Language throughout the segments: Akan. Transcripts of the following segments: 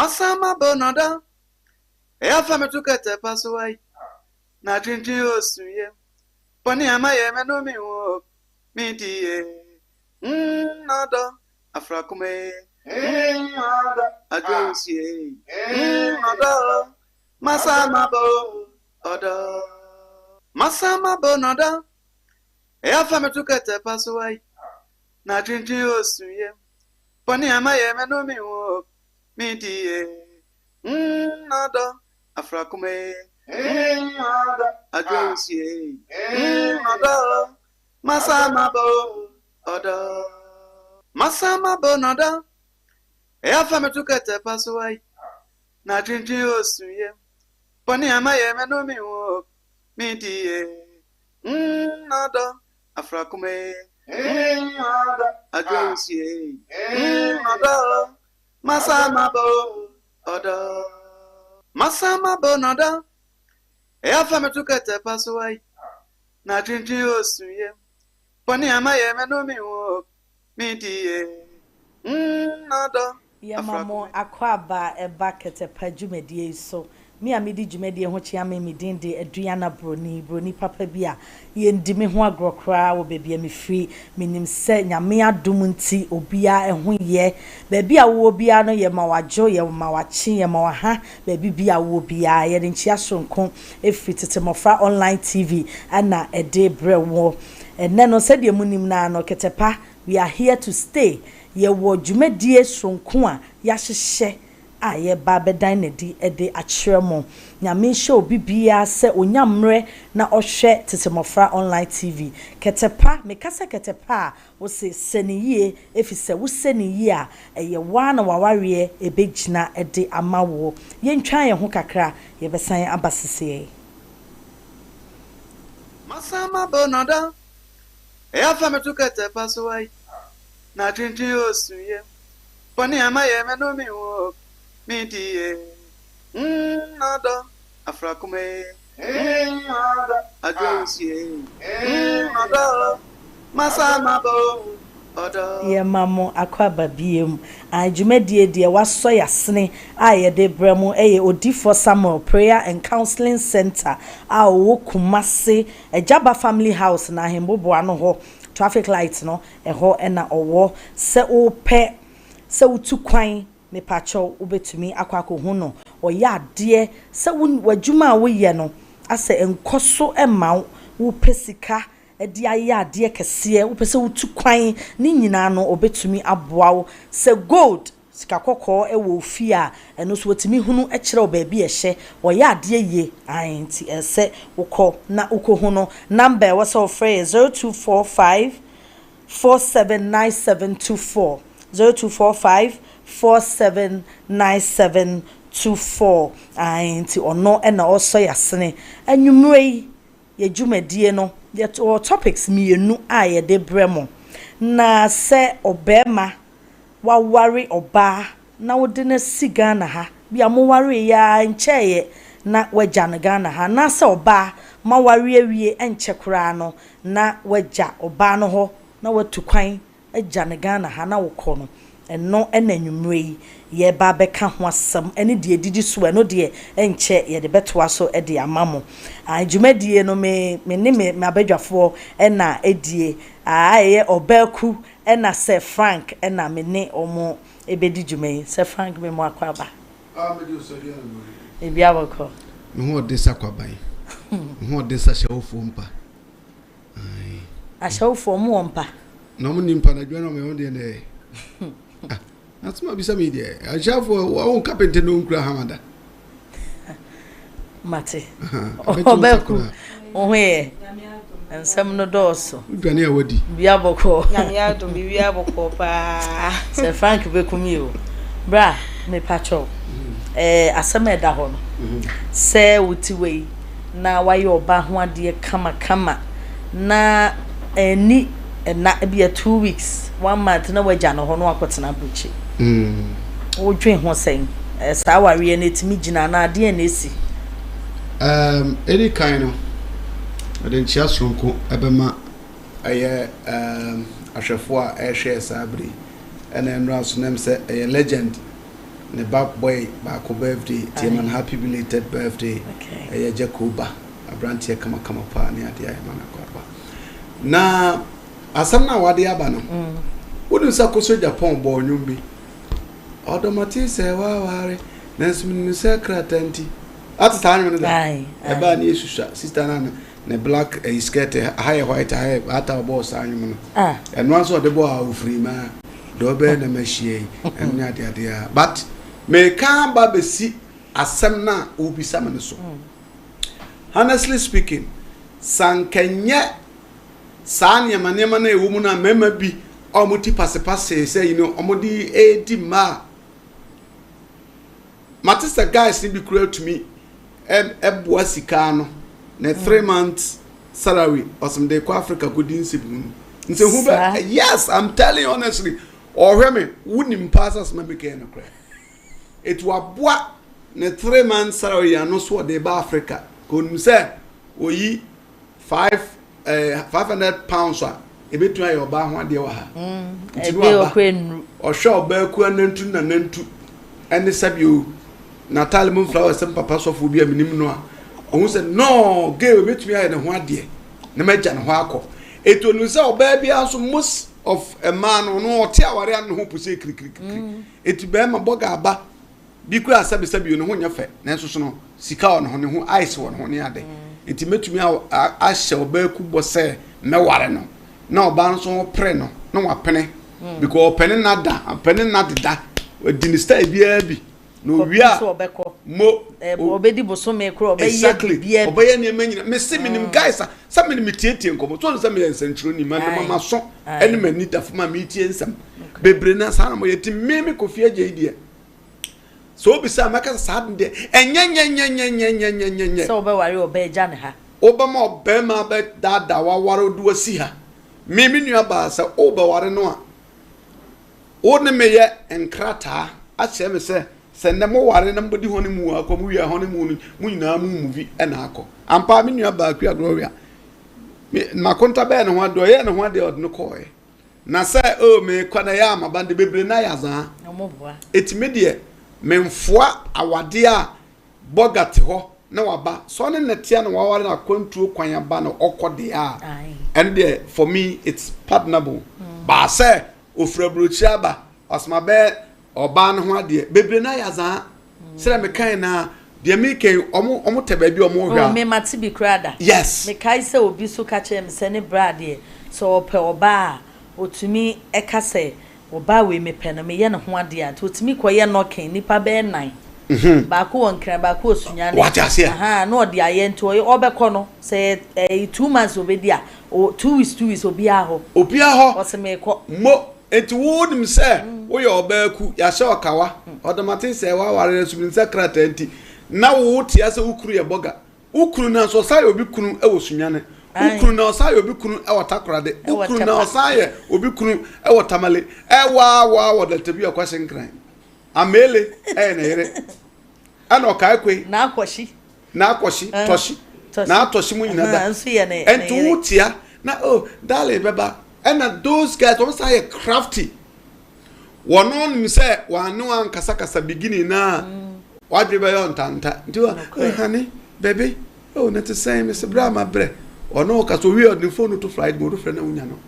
Masan maba nɔdɔ Ɛyɛ afa me to kɛtɛ pa so ai Na adwendwen osu yɛ Bɔne a mayɛ mɛno me ho o Me die mm nɔdɔ Afrakoma e mm nɔdɔ Adwo wusu e mm nɔdɔ Masan maba o ɔdɔ Masan maba nɔdɔ Ɛyɛ afa me to kɛtɛ pa so ai Na adwendwen osu yɛ Bɔne a mayɛ mɛno me ho o Me die mm nɔdɔ Afrakoma e mm nɔdɔ Adwo wusu e mm nɔdɔ Masan maba o ɔdɔ Masan maba nɔdɔ Ɛyɛ afa me to kɛtɛ pa so ai Na adwendwen osu yɛ Bɔne a mayɛ mɛno me ho o Me die mm nɔdɔ Afrakoma e mm nɔdɔ Adwo wusu e mm nɔdɔ Masan maba o ɔdɔ Masan maba nɔdɔ Ɛyɛ afa me to kɛtɛ pa so ai Na adwendwen osu yɛ Bɔne a mayɛ mɛno me ho o Me die mm nɔdɔ Yɛma mo akwaaba ɛba kɛtɛpa dwumadie yi so. Me a medi dwumadie ho kyea me, me din de Aduana Broni, broni papa bi a yɛndi me ho agorɔ koraa wɔ baabi a mefiri. Menim sɛ Nyame adom nti obiara ho yɛ. Baabi a wowɔ biara no yɛma wo adwo, yɛma wo akye, yɛma wo aha, baabi biara a wowɔ biara. Yɛde nkyea soronko firi Tete Mmɔfra Online TV na ɛde brɛ wo. Ɛnnɛ no sɛdeɛ monim no ara no, Kɛtɛpa, we are here to stay. Yɛwɔ dwumadie soronko a yɛahyehyɛ a yɛreba abɛdan no adi de akyerɛ mo. Nyame nhyɛ obi biara sɛ ɔnya mmerɛ na ɔhwɛ Tete Mmɔfra Online TV. Kɛtɛ pa, meka sɛ kɛtɛ pa a, wo se sɛ no yie, efisɛ wo sɛ no yie a, ɛyɛ wo ara na w'awareɛ ɛbɛgyina de ama wo. Yɛntwa yɛn ho kakra, yɛbɛsan aba seseɛ. Masan maba nɔdɔ Ɛyɛ afa me to kɛtɛ pa so ai Na adwendwen osu yɛ Bɔne a mayɛ mɛno me ho o Me die mm nɔdɔ Afrakoma e mm nɔdɔ Adwo wusu e mm nɔdɔ Masan maba o ɔdɔ. Yɛma mo akwaaba biom. Ae dwumadie deɛ wasɔ yasene a yɛde brɛ mo yɛ Odifoɔ Samuel Prayer and Counseling Center a ɔwɔ Kumasi Agyaba Family House na Ahemboboa no hɔ traffic light no ɛhɔ na ɔwɔ. Sɛ wopɛ sɛ wotu kwan mepakyɛw wobɛtumi akɔ akɔhu no. Ɔyɛ adeɛ sɛ wo w'adwuma a woyɛ no asɛ nkɔ so mma wo, wopɛ sika de ayɛ adeɛ kɛseɛ, wopɛ sɛ wotu kwan ne nyinaa no ɔbɛtumi aboa wo. Sɛ gold Sika kɔkɔɔ wɔ wo fie a, ɛno nso wɔtumi hunu kyerɛ wo baabi a ɛhyɛ. Wɔyɛ adeɛ yie, ae, nti ɛsɛ sɛ wokɔ na wokɔhu no. Number a ɛwɔ sɛ wofrɛ yɛ 0245 479724, 0245 479724, ae, nti ɔno na ɔresɔ yɛn asene anwummerɛ yi. Yɛ dwumadie no, yɛwɔ topics mmienu a yɛde brɛ mo. Na sɛ ɔbarima waware ɔbaa na wode no asi Ghana ha, bi a mowareeɛ ara nkyɛeɛ na wagya no Ghana ha, anaasɛ ɔbaa moaware awie ɛnkyɛ koraa no na wagya ɔbaa no hɔ na watu kwan agya no Ghana ha na wokɔ no, ɛno na anwummerɛ yi yɛreba abɛka ho asɛm ɛne deɛ ɛdidi so, ɛno deɛ ɛnkyɛ yɛde bɛtoa so de ama mo. Ah, dwumadie no me, me ne me m'abadwafoɔ na ɛdie, ah, ɛyɛ Ɔbaaku Ɛna Sir Frank na me ne wɔn bɛdi dwuma yi. Sir Frank me mo akwaaba. Ah, me de osɔre anwummere. Ebi abɔkɔ. Me ho ɔden sa kwaban. Me ho ɔden sa ahyɛwofoɔ mpa. Ae. Ahyɛwofoɔ ɔmo wɔ mpa. Na ɔmo ni mpa na adwuma na ɔmo yɛ ɔmo deɛ na ɛyɛ. Ah, asɛm a bisa me yi deɛ, ahyɛwofoɔ wɔn kapente na ɔnkura hama da. Mate. Ɔbɛku wo ho yɛ. Nsɛm no dɔɔso. Wodwane a wadi. Bia bɔkɔɔ. Nyame adom biribiara bɔkɔɔ paa. Sɛ Frank bɛku me o. Bra mepakyɛw eh, asɛm a ɛda hɔ no sɛ wote wei na wayɛ ɔba ho adeɛ kama kama na ɛnni ɛna ebia 2 weeks 1 month na wagya no hɔ na wakɔtena aburokyire. Wodwen ho sɛn? Saa awareɛ no ɛtumi gyina anaa adeɛ na ɛsi? Ɛdi kan no, mede nkyea soronko ɛbɛma ɛyɛ ahwɛfoɔ a ɛrehwɛ saa bere yi. Ɛna nnora so nam sɛ ɛyɛ legend. Ne ba boy baako birthday nti yɛma no happy belated birthday. Ɛyɛ Jacoba aberanteɛ kamakama paa ne adeɛ a yɛma no akɔ aba. Na asɛm no a wade aba no, wonim sɛ Koso Japan bɔɔ nnwom bi. Ɔdɔmɔte sɛ waware nanso menim sɛ krataa nti. Ate saa nnwom no da? Ɛbaa ne yɛsusua sista no ne black eh, skirt ha yɛ white ha yɛ ata ɔbɔɔ saa nnwom no. Ɛno ara nso ɔde bɔɔ a ofiri maa. Deɛ ɔbɛyɛ na mahyia yi, ɛno ne adeade a. But meka ba bɛsi asɛm no a wobisa me no so. Honestly speaking, sɛ anka nyɛ saa nneɛma nneɛma no a ɛwɔ mu no a mmarima bi a wɔn ti pasepasee sɛ yi no wɔde redi mmaa a, mate sɛ guys no bi koraa tumi ɛboa sika ano ne 3 months salary ɔsɛm de kɔ Africa kɔdi nsɛm no nsɛhu bɛ. Yes, I'm telling you honestly, ɔhwɛ me, wonim paa sɛ asɛm a meka yɛ nokorɛ. Ɛti waboa ne 3 months salary ano so ɔde ba Africa ka onim sɛ oyi five £500 a ebetumi ayɛ ɔbaa ho adeɛ wɔ ha. Nti no aba ɔhwɛ ɔbaa ku anantu na nantu ɛne sɛbi n'ataale mu flowers sɛ papa sɔfo bi a menim no a ɔho sɛ no girl ebetumi ayɛ ne ho adeɛ na ma gya ne ho akɔ. Etu onim sɛ ɔbaa bi nso, most of mmaa no no ɔte aware ano ne ho po sɛ kirikirikiri. Eti bɛrima bɔga aba bi kura sɛbisɛbi ne ho nyɛ fɛ, nanso so no sika wɔ ne ho, ne ho ice wɔ ne ho ne ade, nti mɛtumi ahyɛ ɔbaa ku bɔ sɛ mɛware no na ɔbaa no nso ho pere no na wapene because ɔpɛ ne nna da, ɔpɛ ne nna deda, ɔdi ne style biara bi na owie a mo ɔbɛdi bosome koro, ɔbɛyɛ biribiara. Ɔbɛyɛ nneɛma nyina. Mese menim guys a sɛ mene metietie nkɔmmɔ so sɛ meyɛ nsɛntwerɛni ma ne mama so ɛne m'ani da fam a metie nsɛm bebree na saa na moyɛ. Nti me me Kofi Agye yi deɛ, sɛ obisa a mɛka sɛ saa de deɛ ɛnyɛnyɛnyɛnyɛnyɛnyɛnyɛ. Sɛ wobɛware ɔbaa agya ne ha. Wobɛma ɔbɛrima bɛdaadaa waware wode wasi ha. Me me nua baa sɛ wobɛware no a, wo ne meyɛ nkrataa akyerɛ me sɛ sɛ nnɛ moware na mobɛdi hɔ ne mu akɔ mo wie hɔ ne mu no mo nyinaa mo movie ɛna akɔ ampa. Me nua baa Kua Gloria me makonta bɛyɛ ne ho adeɛ, ɔyɛ ne ho adeɛ, ɔde no kɔɔɛ na sɛ o mekɔ na ɛyɛ amaba de bebree na yɛ azaa. Ɛtumi deɛ memfoa awadeɛ a bɔga te hɔ na waba sɛ ɔne ne tea na waware na akwantuo kwan aba na ɔkɔ deɛ a, ɛno deɛ for me it's pardonable. Baa sɛ ofura aburokyire aba ɔsoma bɛyɛ ɔbaa no ho adeɛ bebree na yɛ azaa sɛdeɛ mekan na deɛ mekan ɔmo tɛ baabi a ɔmo hwɛ a. Oh, me mate bi koraa da. Mekae sɛ obi so ka kyerɛ me sɛ ne bra deɛ, sɛ ɔpɛ ɔbaa a, otumi ɛka sɛ ɔbaa wei mepɛ no, meyɛ ne ho adeɛ a, nti otumi kɔyɛ knocking nipa bɛyɛ nnan. Baako wɔ Nkran, baako wɔ Sunyani. Wate aseɛ. Aha, na ɔde ayɛ nti ɔyɛ ɔbɛkɔ no sɛ ɛyɛ 2 months obɛdi a, o 2 weeks, 2 weeks obiara hɔ. Obiara hɔ. Ɔsɛ mekɔ. Mo nti wo nim sɛ woyɛ ɔbaa ku yɛahyɛ ɔkawa ɔdɔmate sɛ waware nso bi nsa krataa nti na wo tia sɛ wo kunu yɛ bɔga. Wo kunu na nso ɔsan yɛ obi kunu wɔ Sunyane, wo kunu na ɔsan yɛ obi kunu wɔ Takorade, wo kunu na ɔsan yɛ obi kunu wɔ Tamale, ɛwaa waa wɔ Delta bi ɔkwahye Nkran Ameele ɛyɛ ne yere ɛna ɔkae koe. N'akɔhye. N'akɔhye tɔhye n'atɔhye mu nyina da ɛnti wo tia na oh darling bɛba. Ɛna those guys wɔn san yɛ crafty, wɔn nim sɛ wɔn ano ankasakasa beginning na wadwe bɛyɛ ɔntanta nti wɔ oh honey, baby, oh ne te sɛn, mesi bere a ma brɛ ɔno ɔkasa owie ɔde ne phone to flight mode frɛ na wonya no.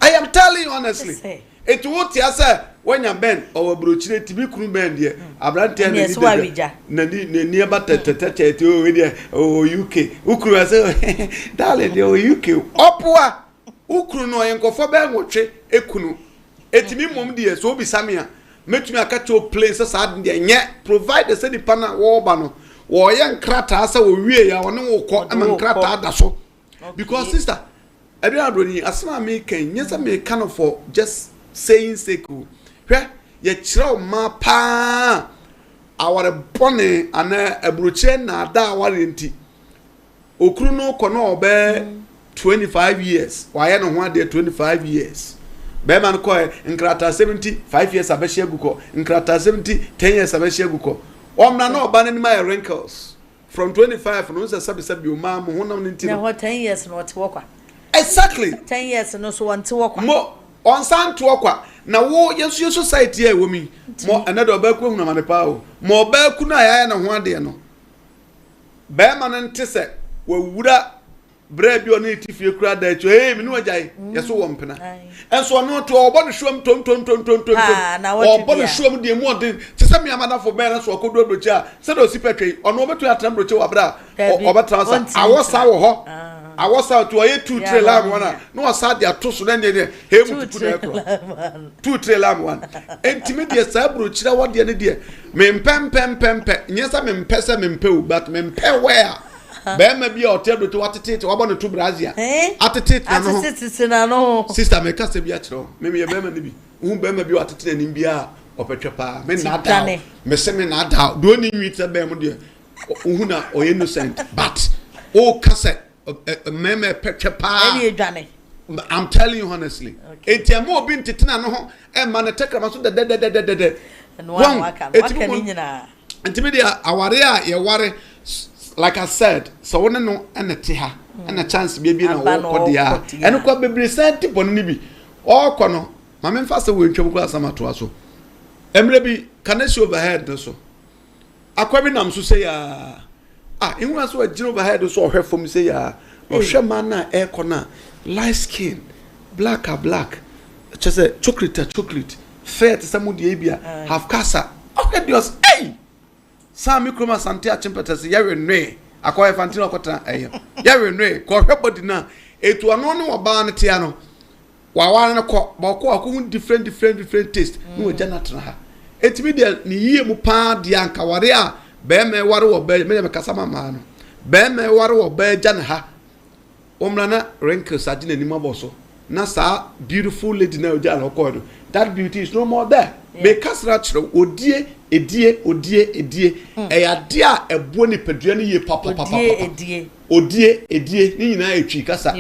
I am telling you honestly, eti wo tia sɛ wanya bɛn ɔwɔ aburokyire ti mi kunu bɛn deɛ aberanteɛ n'ani dada n'ani n'ani ɛba tɛtɛtɛtɛ ti o deɛ ɔwɔ UK, wo kunu ɛsɛ darling deɛ ɔwɔ UK ɔpoa wo kunu no ɔyɛ nkɔfɔ bɛɛ nwɔtwe ekunu. Etimi mmom deɛ sɛ obisa me a, mɛtumi aka kyerɛ o plain sɛ saa deɛ nyɛ, provided sɛ nipa no a wɔreba no wɔyɛ nkrataa sɛ wɔwie a ɔne wo kɔ ɛma nkrataa da so. Because sister ɛbi aburoni asɛm a meka yi nyɛ sɛ meka no for just saying sake o. Hwɛ, yɛkyerɛ mmaa paa aware bɔne anaa aburokyerɛ nnaada aware nti okunu no kɔ na ɔbɛɛ 25 years, wayɛ ne ho adeɛ 25 years, bɛrima no kɔɛ nkrataasɛm nti 5 years abɛhyɛ agu kɔ, nkrataasɛm nti 10 years abɛhyɛ agu kɔ. Ɔmna na ɔba n'anim ayɛ wrinkles from 25 no nsɛ sɛbisɛbi ɔmaa mo honam no nti no. Na hɔ 10 years na ɔte hɔ kwa. Exactly. 10 years no so wɔnte hɔ kwa. Mo. Ɔnsan ntoɔ kwa. Na wo yɛn nso yɛ society a ɛwɔ mu yi, mɔ ɛnɛ deɛ ɔbaa ku ahunu amane paa o. Ma ɔbaa ku no a yɛayɛ ne ho adeɛ no, bɛrima no nte sɛ wawura berɛ bi ɔne ne ti fie kura da akyi, ee me ne wagyae, yɛ so wɔ mpena. Ɛnso ɔno to ɔbɔ ne soam tontontontontontom, ɔbɔ ne soam deɛ mu ɔden, te sɛ mmea madafo bɛn no so ɔkɔdu aburokyi a, sɛdeɛ ɔsi pɛ twɛ yi, ɔno ɔbɛtumi atena aburokyi wɔ abere a ɔbɛtena sa awɔ sa wɔ hɔ awɔ sa to ɔyɛ two three lam one a na ɔsa de ato so na ɛnyɛ deɛ hee mu tupu na ɛkorɔ two three lam one ntumi deɛ saa burokyerɛ wɔ deɛ ne deɛ mempɛ mpɛ mpɛ mpɛ nyɛ sɛ mempɛ sɛ mempɛ o but mempɛ wɛ a bɛrima bi a ɔte aburokyi watetete wabɔ ne to brazia atetete n'ano ho sista meka sɛ bi akyerɛ wo memeyɛ bɛrima no bi wohu bɛrima bi a watete n'anim bi a ɔpɛtwɛ paa me naadaa o mese me naadaa o deɛ ɔnni nwi te sɛ bɛn mu deɛ wohu na ɔyɛ innocent but woka sɛ mmarima ɛpɛ twɛ paa ɛne adwane I'm telling you honestly eti ɛma obi ntetena no ho ɛma ne tɛkrɛma so dɛdɛdɛdɛdɛdɛ wɔn eti mu ntumi deɛ aware a yɛware like I said sɛ wo ne no ɛna te ha ɛna chance bi ebi na wɔkɔ deɛ a ɛno kɔ bebree sɛ ti bɔne no bi ɔkɔ no maame nfa sɛ wɔntwam kɔ asam atoa so mmerɛ bi kanesi overhead no so. Akwa bi nam so sei aa. Ah, ihu ase wagyina overhead so ɔhwɛ fam sei aa. Na ɔhwɛ mmaa no a ɛrekɔ no a, light skin, black a black, kyerɛ sɛ chocolate a chocolate, fair te sɛ mo deɛ yi bi a, half caste a, ɔhwɛ deɛ ɔsɛ, ei! Saa me kurom Asante Akyempɛtɛ se yɛwe nnoe, akɔ ɛfa nti na ɔkɔtena ɛyɛ, yɛwe nnoe, kɔ ɔhwɛ body no a, etu ɔno ne ɔbaa no tea no, Waware no kɔ but ɔkɔ akɔhu different different different taste na wagya no atena ha. Enti me deɛ ne yie mu paa deɛ anka ware a bɛrima ɛware wɔ bɛɛ me deɛ mekasa ma mmaa no bɛrima ɛware wɔ bɛɛ gya ne ha wɔmmra na wrinkles agye n'anim abɔ so na saa beautiful lady na ogya na ɔkɔɛ no that beauty is no more there. Meka sra kyerɛ wo odie edie odie edie ɛyɛ adeɛ a ɛboa nipadua no yie papapapapa odie edie ne nyinaa yɛ twi kasa.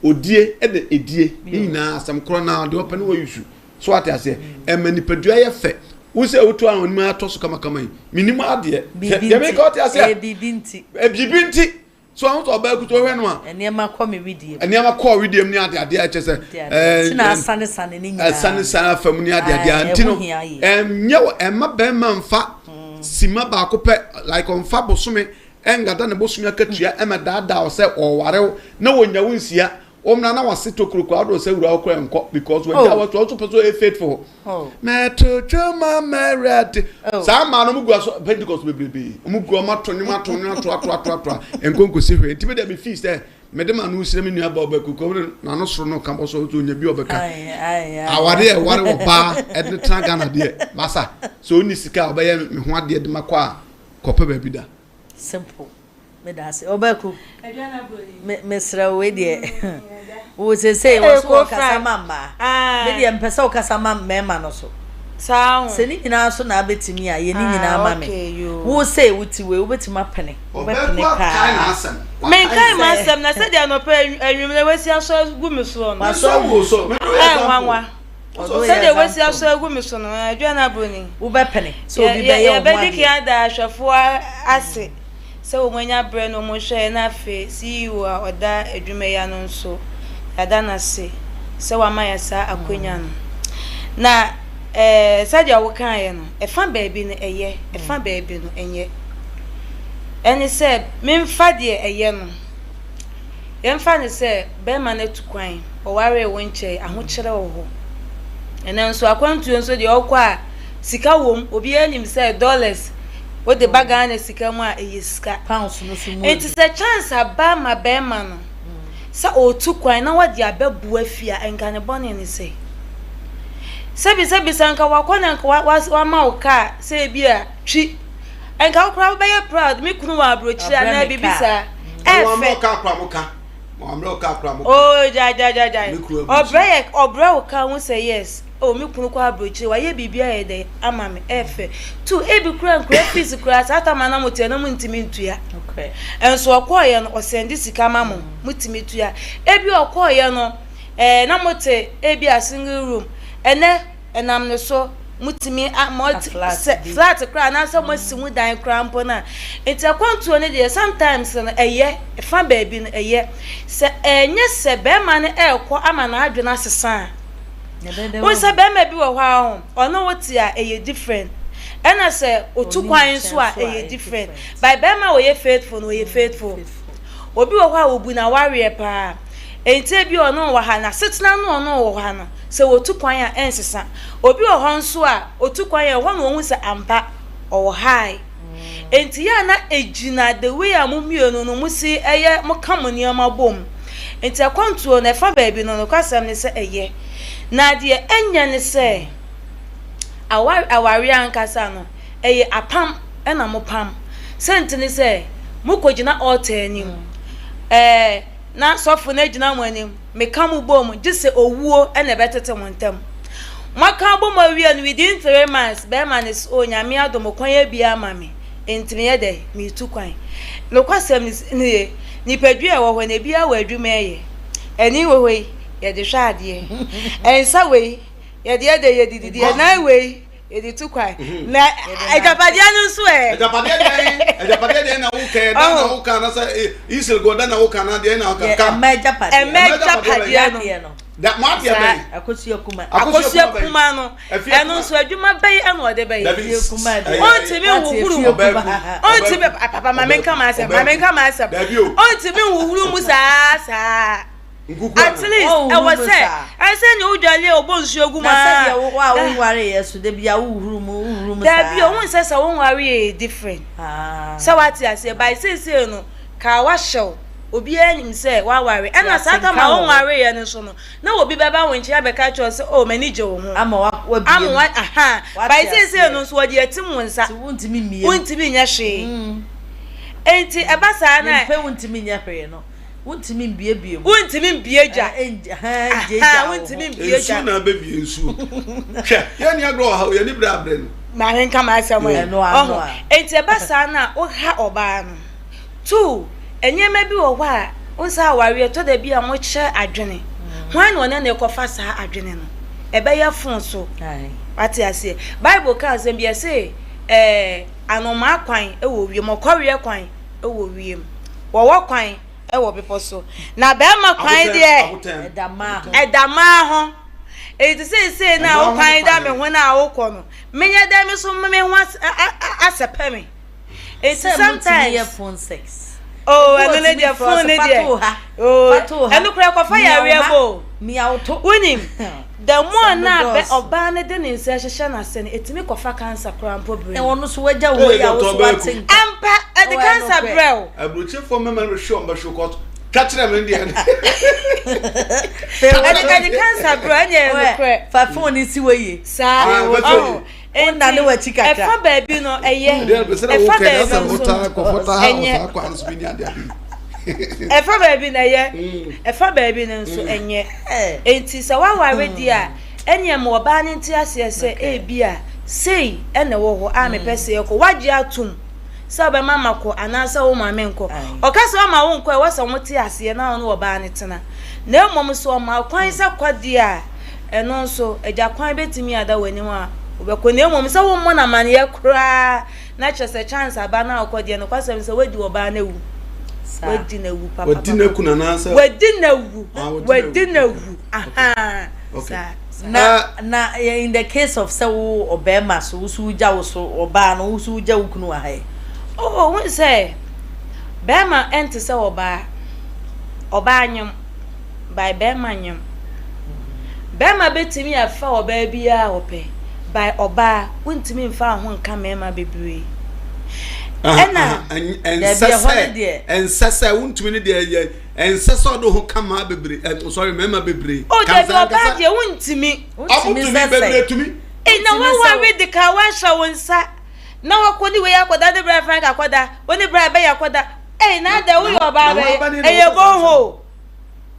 Odie na edie ne nyinaa asɛm korɔ naa deɛ ɔpɛ ne wɔ yusu so ate aseɛ ɛma nipadua yɛ fɛ wo sɛ wotu a onim atɔ so kamakama yi menim adeɛ deɛ meka ɔte aseɛ biribi nti biribi nti so ahun sɛ ɔbaa kutu ɔhwɛ no a nneɛma kɔ me widie mu nneɛma kɔ widie mu ne ade adeɛ ɛkyɛ sɛ ɛɛ na asane sane ne nyinaa ɛsane sane afa mu ne ade adeɛ nti no ɛnyɛ ɛma bɛrima nfa sima baako pɛ like ɔnfa bosome Ɛngada ne bosome akatua ɛmɛdaadaa wo sɛ ɔɔware wo na wɔnya wo nsia wɔmmra na wase tokuro koraa wode wo nsa wura wo koraa ɛnkɔ because wagya wo ato ɔnso pɛ sɛ ɔyɛ faithful mɛto dwom ama Awurade saa mmaa no ɔmo gu aso Pentecost bebrebe ɔmo gu ɔmo ato nnwom ato nnwom ato ato ato ato a ɛnkɔ nkosi hwee nti me deɛ me fii sɛ mede ma no srɛ me nua ba ɔbɛku kɔm ne n'ano soro no ka bɔ so ɔnso ɔnya bi ɔbɛka aware a ɛware wɔ baa ɛde tena Ghana deɛ masa sɛ ɔnni sika a ɔbɛyɛ me ho adeɛ de makɔ a kɔpɛ baabi da. Simple. Meda ase. Ɔbɛku. Me mesrɛ wo wei deɛ. Wo sesei wɔ so wɔkasa ma mmaa. Me deɛ mpɛ sɛ wokasa ma mmarima no so. Saa ho. Sɛ ne nyinaa so na abɛtumi a yɛ ne nyinaa ma me. Wo sei wo ti wei wobɛtumi apene. Wobɛpene paa. Menkae m'asɛm na sɛdeɛ anɔpa anwummerɛ wasi asɔ agu me soɔ no. Wasɔ agu wo so. Ɛnwanwa. Sɛdeɛ wɔasi asɔ agu me so no, Aduana Broni. Wobɛpene sɛ obi bɛyɛ wo ho adeɛ. Yɛbɛdi kan ada ahwɛfoɔ ase sɛ wɔanya berɛ na wɔhwɛ yɛn na afei CEO a ɔda adwuma yi ano nso, yɛada no ase sɛ wama yɛn saa akwanya no. Na sɛdeɛ wokaeɛ no, ɛfa baabi no ɛyɛ, ɛfa baabi no ɛnyɛ. Ɛne sɛ memfa deɛ ɛyɛ no. Yɛmfa no sɛ barima no atu kwan, ɔwaree wo nkyɛe, ahokyerɛ wɔ hɔ. Ɛnnɛ nso akwantuo nso deɛ ɔkɔ a sika wom, obiara nim sɛ dollars wode ba Ghana sika mu a ɛyɛ sika. Pounds no so mu Nti sɛ chance aba ma barima no sɛ ɔretu kwan na wɔde abɛboa fie a, nka ne bɔne ne sɛ. Sɛbi sɛbi sɛ nka wakɔ na nka wama wo kaa sɛ ebi a twi, nka wo koraa wobɛyɛ proud, me kunu wɔ aburokyire anaa biribi saa. Ɛfɛ. Oh gyae gyae gyae gyae. Ɔbrɛ yɛ ɔbrɛ wo ka ho sɛ yes. Oh me kunu kɔ aburokyire wayɛ biribi ayɛ dɛ ama me ɛfɛ. Tu ebi kura nkura fees kura saa tam na mo tua na mo ntumi ntua. Nso ɔkɔɔyɛ no ɔsɛnde sika ma mo mo tumi tua. Ebi ɔkɔɔyɛ no ɛɛ na mo te ebi a single room ɛnɛ. Ɛnam ne so, motumi a mo sɛ flat koraa anaasɛ moasi ho dan koraa mpo no a. Nti akwantuo no deɛ sometimes no ɛyɛ, ɛfa baabi no ɛyɛ. Sɛ ɛnyɛ sɛ barima no ɛrekɔ ama n'adwene asesa a. Wohu sɛ bɛrima bi wɔ hɔ a ɔne wo te a ɛyɛ different. Ɛna sɛ otu kwan nso a ɛyɛ different. But bɛrima a ɔyɛ faithful no ɔyɛ faithful. Obi wɔ hɔ a obu n'awareɛ paa. Enti ebi ɔne wo wɔ ha, n'asetena ne ɔne wo wɔ ha no, sɛ otu kwan a ɛnsesa. Obi wɔ hɔ nso a otu kwan a ɛhɔ na ohu sɛ ampa ɔwɔ high. Enti yɛ a na egyina the way a mo mmienu no mo si yɛ mo ka mo nneɛma bom. Enti akwantuo no ɛfa baabi no nokwasɛm ne sɛ ɛyɛ. Na deɛ ɛnyɛ ne sɛ aware awareɛ ankasa no ɛyɛ apam ɛna mo pam. Sɛnti ne sɛ mo kɔ gyina altar anim ɛɛ na sɔfo no agyina mo anim meka mo bom gye sɛ owuo ɛna ɛbɛtete mo ntam. Moaka abom awie no within 3 months bɛrima no sɛ oh Nyame adom kwan abue ama me enti meyɛ dɛn meretu kwan. Nokwasɛm no nie nipadua a ɛwɔ hɔ no ebiara wɔ adwuma ɛyɛ. Ani wɔ hɔ yi yɛde hwɛ adeɛ, nsa wei yɛde yɛ dɛn yɛde didi, ɛnan wei yɛde tu kwan na agyapadeɛ no nso ɛ. Agyapadeɛ deɛn agyapadeɛ deɛn na woka yɛ dan na woka anasɛ Israel dan na woka na deɛn na woka ka. Ɛmɛ agyapadeɛ ɛmɛ agyapadeɛ no. Da mo adeɛ bɛn. Akosua kuma. Akosua kuma no ɛno nso adwuma bɛyi ɛna ɔde bɛyɛ. Ɔntumi nhuhuru mu ɔntumi papa maame nka ma asɛm maame nka ma asɛm ɔntumi nhuhuru mu saa saa. At least ɛwɔ sɛ ɛsɛ nea odwale a ɔbɔ nsuo gu mu aa. Na sɛdeɛ wo a wonware yɛ so da bi a wohuru mu wohuru mu saa. Dabi ohun sɛ sɛ wonware yɛ different. Sɛ wate aseɛ by seesei no kaa wahyɛw obiara nim sɛ waware ɛna saa tam a wonware yɛ no nso no na obi bɛba wo nkyɛn abɛka kyerɛ sɛ oh m'ani gye wo ho. Ama wabie mu. Ama aha by seesei no nso wɔde atim wo nsa. Wontumi mmie. Wontumi nyɛ hwee. Enti ɛba saa na. Mempɛ wontumi nyɛ hwee no. Wontumi mbuebue mu. Wontumi mbue gya. Ahaa, wontumi mbue gya. Nsuo na abɛbue nsuo. Hwɛ, yɛn ni agorɔ wɔ ha o, yɛn ni bere abrɛ no. Maame nka m'asɛm ɛ. Ɔho, enti ɛba saa no a, woha ɔbaa no. Two, nneɛma bi wɔ hɔ a, wohu sɛ awareɛ ɛtɔ da bi a mokyɛ adwene. Hwan na ɔne no rekɔfa saa adwene no? Ɛbɛyɛ fon so. Wate aseɛ? Bible ka asɛm bi, ɛse, ɛɛ, anomaa kwan wɔ wiem, ɔkɔreɛ kwan wɔ wiem. Wɔwɔ kwan wɔ bepɔ so, na bɛrima kwan deɛ ɛda mmaa ho. Enti seesei no a wo kwan da me ho no a wokɔ no, menyɛ dɛn me so me ho asɛpɛ me. Enti sometimes oh ɛno ne deɛ phone ne deɛ oh ɛno koraa kɔfa yareɛ bɔ o. Wonim the more na bɛ ɔbaa no de ne nsa hyehyɛ n'ase no ɛtumi kɔfa cancer koraa mpo brɛ no. Ɔno so wagya wo yi a wo so wate nka. Ampa ɛde cancer brɛ wo. Aburokyefoɔ mmarima no bɛhwe wɔn bɛhwe kɔ ka kyerɛ me deɛ. Ɛde ɛde cancer brɛ ɛnyɛ ɛyɛ nokorɛ. Fa phone no si wɔ yie. Saa ɔho Wonnane w'akyi kakra. Ɛfa baabi no ɛyɛ, ɛfa baabi nso ɛnyɛ. Ɛfa baabi na ɛyɛ, ɛfa baabi no nso ɛnyɛ. Enti sɛ woaware deɛ a, ɛnneɛ ma ɔbaa no nte aseɛ sɛ ebia sei na ɛwɔ hɔ a mepɛ sɛ yɛkɔ. Woagye atom sɛ wobɛma makɔ anaasɛ womma menkɔ. Ɔka sɛ ɔmma wonkɔ a, ɛwɔ sɛ mote aseɛ na wo ne ɔbaa no tena. Na mmom sɛ ɔma wo kwan sɛ kɔ deɛ a, Ɛno nso, agya kwan bɛtumi ada w'anim a wobɛkɔ na mmom sɛ wommɔ no amaneɛ koraa na kyerɛ sɛ chance aba na wokɔ deɛ, nokwasɛm ne sɛ woadi ɔbaa no awu. Woadi no awu papapapa. Wadi no aku no anaasɛ? Wadi no awu. Wadi no awu. Ahaa. Saa. Na na in the case of sɛ wo ɔbarima so wo so wogya wo so ɔbaa no wo so wogya wo kunu wɔ ha yi. Oh, wohu sɛ barima ɛnte sɛ ɔbaa. Ɔbaa nyem. by bɛɛma nyem. Bɛɛma bɛtumi afa ɔbaa biaa a ɔpɛ by ɔbaa wontumi nfa wo ho nka mɛɛma bebree. Ɛna. Ɛnsɛ sɛ ɛnsɛ sɛ wontumi ne deɛ yɛ ɛnsɛ sɛ ɔde ho ka maa bebree ɛ sorry mɛɛma bebree. O dabi ɔbaa deɛ wontumi. Ɔmo tumi bebree tumi. Ee na waware de ka wahyɛ wo nsa na wakɔ ne wei akɔda ne bra Frank akɔda wo ne bra bɛyɛ akɔda ee na adɛ woyɛ ɔbaa bɛyɛ ɛyɛ bonho.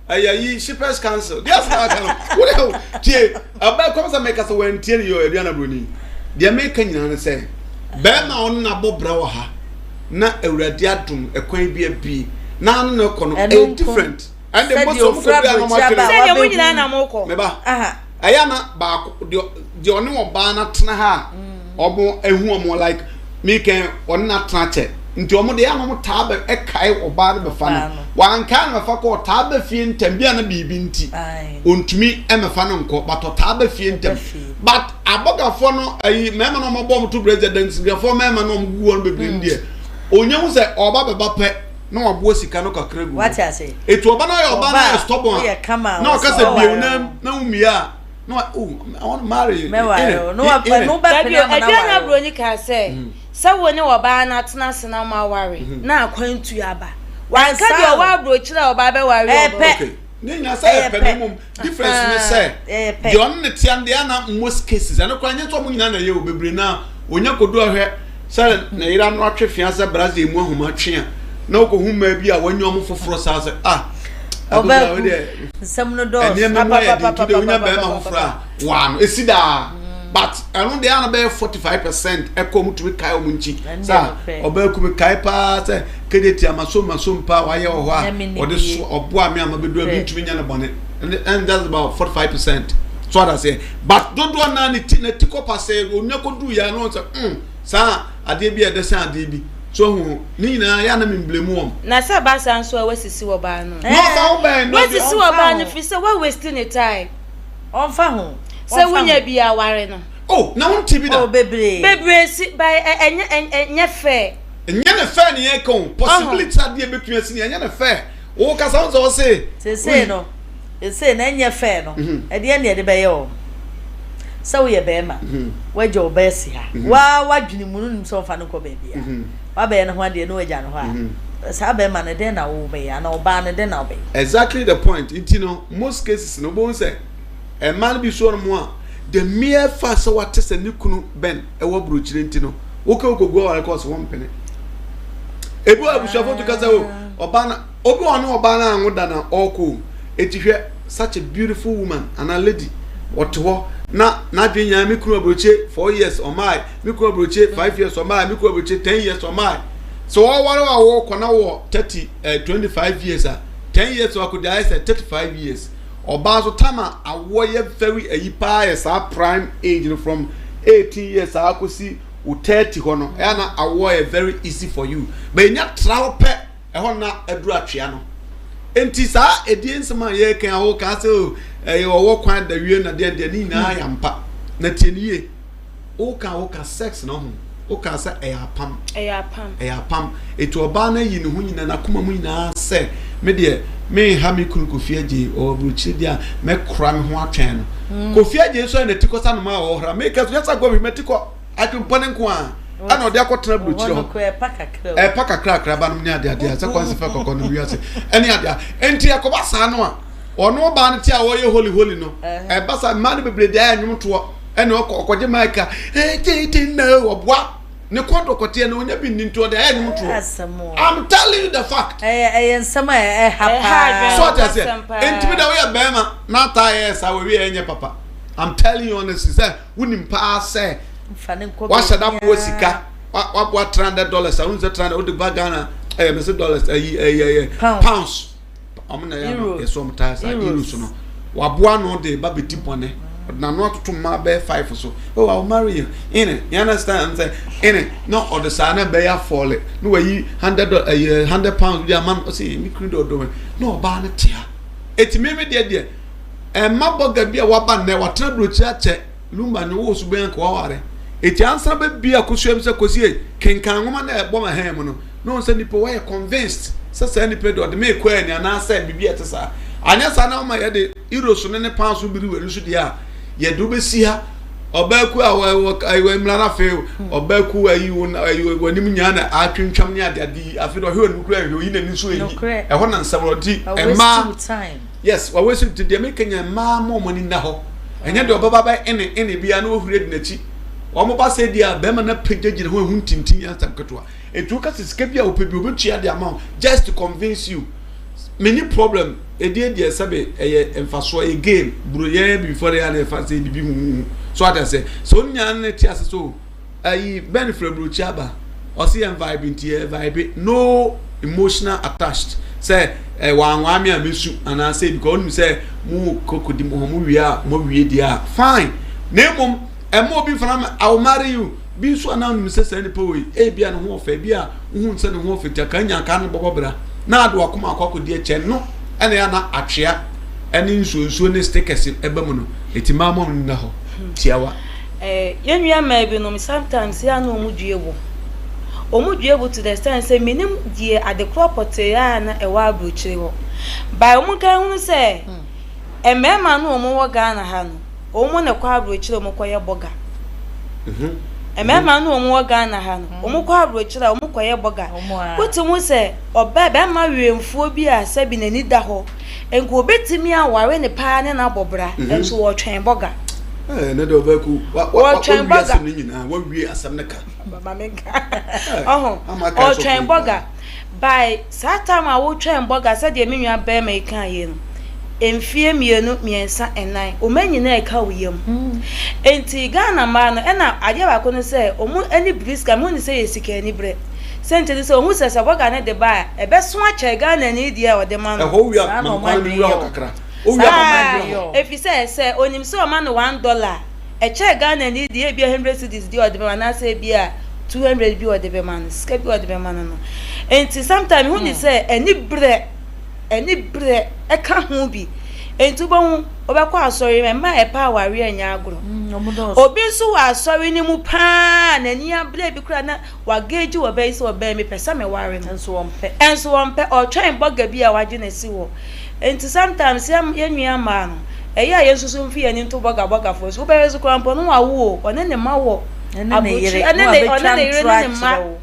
Ɛyɛ yi shippers council deɛ asɛm aka no wo de tie ɔbɛ kɔm sɛ meka sɛ wɔntie no yɛ aduana buroni deɛ meka nyinaa ne sɛ bɛrima a ɔno nabɔ bra wɔ ha na awurade adom ɛkwan bi abie na ano na ɛkɔ no ɛyɛ different ɛnde mo sɛ mo kɔ bi a na mo atwere sɛdeɛ mo nyinaa na mo kɔ meba ɛyɛ na baako deɛ deɛ ɔne ɔbaa no atena ha a ɔmo ehu ɔmo like mekɛn ɔne no atena kyɛ. Nti wɔn deɛ ano wɔn taa bɛ ɛkae ɔbaa no bɛfa no. Wankae no bɛfa kɔ ɔtaa bɛ fie ntɛm bi a na biribi nti ontumi ɛmɛfa no nkɔ but ɔtaa bɛ fie ntɛm. But abɔgafoɔ no ayi mmarima no wɔn abɔ wɔn to brɛgya dansigrafoɔ mmarima no wɔn gugu wɔn bebree no deɛ onya hu sɛ ɔba bɛba pɛ na waboa sika no kakra gu hɔ. Etu ɔba no ayɛ ɔba no ayɛ stubborn a na ɔka sɛ bie wo nan na wo mie a na wa oh I want to marry you. Mɛware o. Na wa ɛno bɛpene ama na Dabi o, aware Aduana o. Broni kaa sɛ, sɛ wo ne ɔbaa no atena ase na moaware na akwantu aba. Wanka Ɛnsa deɛ o. ɔwɔ aburokyire a ɔbaa bɛware Ɛyɛ ɔbaa. pɛ. Okay. Ne nyinaa sɛ ɛyɛ Ɛyɛ pɛ na pɛ. mmom difference ne sɛ Ɛyɛ pɛ. deɛ ɔne ne tea no deɛ ana most cases ɛno koraa nyɛ sɛ ɔmo nyinaa na ɛyɛ o bebree naa onya kodu ɔhwɛ sɛ ne yere ano atwe fia sɛ brazil mu ahoma twe a na ɔkɔhu mmaa bi a wɔanya ɔmo foforɔ saa sɛ ah Ɔbaa akokoa ku. wo deɛ Nsɛm no dɔɔso. nneɛma mu ayɛ den nti deɛ wonya bɛrima foforɔ a waa no esi daa but ɛno deɛ ana bɛyɛ 45% ɛkɔ ɔmo tumi kae ɔmo nkyi Ɛno deɛ sɛ nokorɛ. ɔbaa ku mi kae paa sɛ kede tia ma so ma so mpa wayɛ wɔ hɔ Na me a ni ɔde bie. so ɔboa me ama bɛdu a Nokorɛ. mentumi nyɛ no bɔne and that's about 45% so ɔda seɛ but dodoɔ naa ne ti na ti kɔ pasɛ onua kɔdu yɛ ano sɛ saa adeɛ bi a ɛdɛ sɛ adeɛ bi so ho ne nyinaa yɛ anam mblemu wɔn. Na sɛ ɛba saa nso a woasisi ɔbaa no. Na ɔfa ho bɛn no. Woasisi Ɔmfa ɔbaa no ho. firi sɛ woa waste ne time. Ɔmfa ho. Sɛ Ɔmfa wonya ho. bi a ware no. Oh, na wonte bi da. Oh, bebree. Bebree si but ɛ ɛnyɛ ɛ ɛnyɛ fair. Ɛnyɛ ne fair ne yɛka o. Possibility adeɛ bɛtumi asi ne ɛnyɛ ne fair. Wo kasa wo sɛ ɔse. Seesei no, seesei no ɛnyɛ fair no, ɛdeɛn na yɛde bɛyɛ wɔn? Sɛ woyɛ barima, woagya wo ba asi ha, woaa w'adwene mu no wonim sɛ ɔmfa no nkɔ baabiara, woabɛyɛ ne ho adeɛ na woagya no hɔ a, saa barima no dɛn na wobɛyɛ anaa ɔbaa no dɛn na wobɛyɛ? Exactly the point. Nti no, most cases no, wobɛhu sɛ mmaa no bi so wɔnom a, the mere fact sɛ wate sɛ ne kunu Ben wɔ aburokyire nti no, wokɛ wokɔgu aware kɔ ɔsɛ wɔmpene. Ebi wɔ abusuafo to kasa o, ɔbaa no, obi wɔ ɔne ɔbaa no anwo da na ɔrekɔ o. Eti hwɛ such a beautiful woman anaa lady ɔte hɔ na n'adwene nyinaa me kunu aburokyire 4 years ɔmaae, me kunu aburokyire 5 years ɔmaae, me kunu aburokyire 10 years ɔmaae. Sɛ wɔware a wɔkɔ na wɔ 30 25 years a 10 years wakɔ de ayɛ sɛ 35 years. Ɔbaa nso time a awoɔ yɛ very ayi paa yɛ saa prime age no from 18 years saa akɔsi wo 30 hɔ no ɛyɛ na awoɔ yɛ very easy for you but enya tra hɔ pɛ ɛhɔ na aduru atwea no nti saa edie nsɛm a yɛreka a wɔka sɛ o ɛyɛ ɔwɔ kwan da wie na deɛ deɛ ne nyinaa yɛ ampa na tie ne yie woka sex na ho woka sɛ ɛyɛ apam. Ɛyɛ apam. Ɛyɛ apam etu ɔbaa no ayi ne ho nyinaa n'akoma mu nyinaa sɛ me deɛ menha me kunu Kofi Agye ɔwɔ aburokyire deɛ a mɛkora me ho atwɛn no. Kofi Agye nso yɛ n'ati kɔ sa noma a ɔhra meka so nyɛ sɛ agorɔ mati kɔ adwempɔ ne nko a ɛna ɔde akɔtena aburokyire hɔ ɛpa kakra akra ba nom ne ade ade a sɛ kwansi fɛ kɔkɔ no wiase ɛne ade a nti ɛkɔba saa no a ɔno ɔbaa no te a ɔyɛ holy holy no ɛba saa mmaa no bebree de ayɛ nnwomtoɔ ɛna ɔkɔ ɔkɔgye mic a ɛgyegye na ɔboa ne kɔn dɔkɔteɛ na onya bi nni nti ɔde ayɛ nnwom toɔ. I'm telling you the fact. Ɛyɛ ɛyɛ nsɛm a ɛha paa. So ɔte aseɛ ntumi da woyɛ bɛrima na ataa yɛ saa wɔwie ɛnyɛ papa. I'm telling you honestly sɛ wonim paa sɛ wahyɛ da boa sika waboa $300 a wonim sɛ 300 wode ba Ghana ɛyɛ mese dollars ɛyi ɛyɛ ɛyɛ pounds. Ɔmo na ɛyɛ ano yɛsɛ ɔmo taa saa euros no waboa ano de ba bɛdi bɔne ɔde n'ano atoto mmaa bɛyɛ five so oh I will marry you in you understand sɛ in na ɔde saa na bɛyɛ afɔle na wayi hundred ɛyɛ £100 bi ama no ɔsɛ mi kunu de ɔdɔ mi na ɔbaa no tea eti mímí deɛ deɛ ɛma bɔga bi a waba nnɛ watena burokyi akyɛ. Lumba ne wo so bɛn anka waware. Eti ansa bɛ bi akosua mu sɛ kosie kenkan nwoma na ɛbɔ ma hɛn mu no na ɔn sɛ nipa wayɛ convinced sɛ saa nipa de ɔde me kɔ ani anaasɛ biribi a ɛte saa. Anyɛ saa na ɔma yɛde euros ne ne pounds bi wɔ ani so deɛ a yɛde wobɛsi ha ɔbaa ku a wɔ wɔ mmra no afei ɔbaa ku ayi wo ayi w'anim nyaa na atwentwam ne ade ade yi afei de ɔhwɛ w'anim kura nhwɛ oyi n'ani so eyi ɛhɔ na nsɛm no nti mmaa Yes, wa waste nti deɛ meka nya mmaa ma wɔn ani nna hɔ. Ɛnyɛ deɛ ɔbɛba bɛ ene ene biara na wahuri adi n'akyi. Wɔn ba sɛ deɛ a bɛrima no apagya gyina hɔ ehu ntintin yɛ asɛm ketewa. Eti woka sɛ sika bi a wopɛ bi obetua de ama wo just to convince you. Many problem edie deɛ sɛbe ɛyɛ mfasoɔ ɛyɛ game buro yɛn abibifoɔ deɛ yɛ a na yɛfa sɛ bibi huhuhu so ate aseɛ sɛ onyaa no te ase so Ayi Ben firi aburokyi aba ɔse yɛn vibe nti yɛ vibe no emotional attached sɛ eh, wanwaa me a mesu anaasɛ because onim sɛ mo kɔkɔdi mo ho mo wie a mo awie deɛ a fine na mmom ɛma obi mfana I will marry you. Bi nso a na wonim sɛ saa nipa wei, ebia ne ho ɔfɛ, ebi a wohu sɛ ne ho ɔfɛ nti aka nya aka no bɔbɔ bra na ade wakoma akɔ akɔdi akyɛ no ɛna ya na atwea ɛne nsuo nsuo ne stickers ɛba mu no eti maa mo nna hɔ tiawa. Eh, yɛn nua mmaa binom sometimes yɛ a na wɔn due bo. Wɔn due bo to the extent sɛ menim deɛ adekorɔ pɔtee a na ɛwɔ aburokyire hɔ. By wɔn nka hunu sɛ mmarima no wɔn wɔ Ghana ha no, wɔn na ɛkɔ aburokyire wɔn kɔ yɛ bɔga. Mmarima no wɔn wɔ Ghana ha no, wɔn kɔ aburokyire a wɔn kɔ yɛ bɔga. Wote ho sɛ ɔbaa bɛrima wɛnfuo bi a sɛbi n'ani da hɔ, nka obetumi aware ne paa ne n'abɔ bra, nso wɔtwɛn bɔga. Ɛnɛ de ɔbɛku wɔtwɛn bɔga. Ne nyinaa wawie asɛm no ka. Ɔho ɔtwɛn bɔga. By saa time a wotwɛn bɔga sɛdeɛ me nua bɛrima yi kaa yɛ no, mfie 2, 3, 4, ɔma nyinaa ɛka wo yam. Nti Ghana mmaa no, ɛna adeɛ baako no sɛ ɔmo ani biri sika, mehu ne sɛ yɛ sika ani berɛ. Sɛ nti no sɛ ɔhu sɛ sɛ bɔga no de ba a, ɛbɛso akyɛ Ghana ni deɛ a ɔde ma no. Ɛhɔ wia ma nkwan no wura hɔ kakra. Owia ma nkwan no wura hɔ. Ɛfiri sɛ sɛ ɔnim sɛ ɔma no $1 a, ɛkyɛ Ghana ni deɛ ebia 100 cedis deɛ ɔde bɛma anaasɛ ebia 200 bi ɔde bɛma no, sika bi ɔde bɛma no no. Nti sometimes mehu ne sɛ ani berɛ, ani berɛ ɛka ho bi. Nti wobɛhu wobɛkɔ asɔre mu mmaa ɛpɛ awareɛ nyɛ agorɔ. Obi nso wɔ asɔre no mu paa n'ani abere bi koraa na wagage wɔ bɛyi sɛ ɔbɛn mepɛ sɛ meware no. Nso wɔmpɛ. Nso wɔmpɛ, ɔtwɛn bɔga bi a wagye no asi hɔ. Nti sometimes yɛ yɛn nua mmaa no, ɛyɛ a yɛn nso so mfi yɛn ani nto bɔga bɔgafoɔ so. Wobɛhwɛ so koraa mpo no wawo o, ɔne ne mma wɔ aburokyire, ɛne ne ɔne ne yere ne ne mma.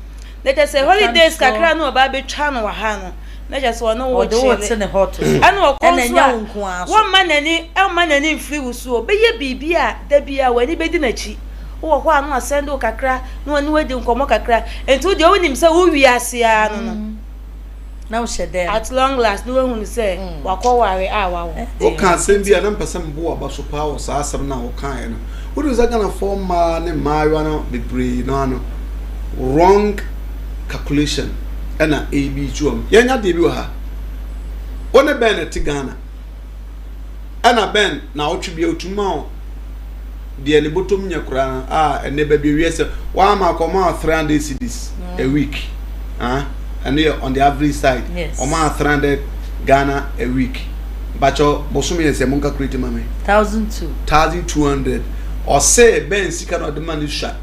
Na kyerɛ sɛ holidays kakra na ɔba abɛtwa no wɔ ha no, na kyerɛ sɛ ɔne wo kyele. Ɛna ɔkɔ nso a, wɔmma n'ani ɛmma n'ani mfiri wo so. Ɔbɛyɛ biribi a da biara w'ani bɛdi n'akyi. Wowɔ hɔ a na wasɛnde wo kakra, na ɔne wo adi nkɔmmɔ kakra. Nti wo deɛ wonim sɛ wo wiase ara no no. Na wohyɛ dɛm. At long last na wahunu sɛ wakɔware a wawo. Woka asɛm bi a na mepɛ sɛ mebɔ w'aba so paa wɔ saa asɛm no a wokaeɛ no. Wonim sɛ Ghanafoɔ mmaa ne mmaayewa no bebree no ara no wrong calculation ɛna ɛrebi to wɔn. Yɛnya deɛ bi wɔ ha. Wo ne bɛn na ɛte Ghana? Ɛna bɛn naawɔtwe bia otumi ma wo deɛ ne bɔtɔm nyɛ koraa no a ɛnɛ baabi awie sɛ wama akɔ ɔma 300 cedis a week ah ɛno yɛ on the average side ɔma 300 Ghana a week bakyɛ bosome yɛ sɛ mo calculate ma me 1200 1200 ɔsɛ bɛn sika na ɔde ma ne sua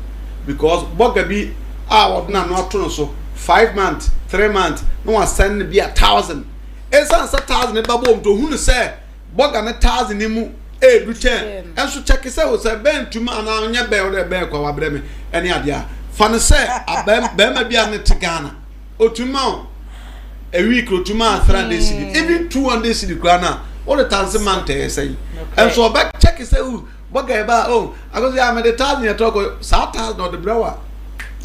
because bɔga bi a ɔde n'ano ato no so 5 months 3 months na wasɛn no bi a 1000 Esiane sɛ Tarzan ba bom nti, ohunu sɛ bɔga ne Tarzan no mu redu kyɛn. Nso kyɛke sɛ o sɛ bɛn tumi anaa ɔnyɛ bɛn ɔdɛ bɛn kwa wabrɛ me ɛne adeɛ a. Fa no sɛ abɛn bɛrima bi a ne te Ghana. Otumi ma wo a week otumi ma 300 cedi even 200 cedi koraa no a wode tanse month ɛyɛ sɛn. Nso ɔbɛ kyɛke sɛ o Bɔga ɛba o akosi a mede thousand yɛ tɔ kɔ saa thousand ɔde brɛ wa.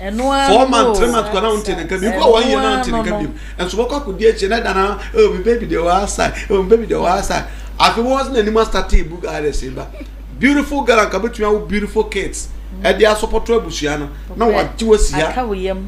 4 months 3 months kɔ na wonte ne nka bi kɔ 1 year na wonte ne nka bi nso wɔkɔ akɔdi akyire na da na oh me baby deɛ wɔ outside oh me baby deɛ wɔ outside afei wɔn nso n'anim asate ebu guidance ba beautiful girl anka betumi awo beautiful kids ɛde asopɔtɔ abusua no na wagye wasi ha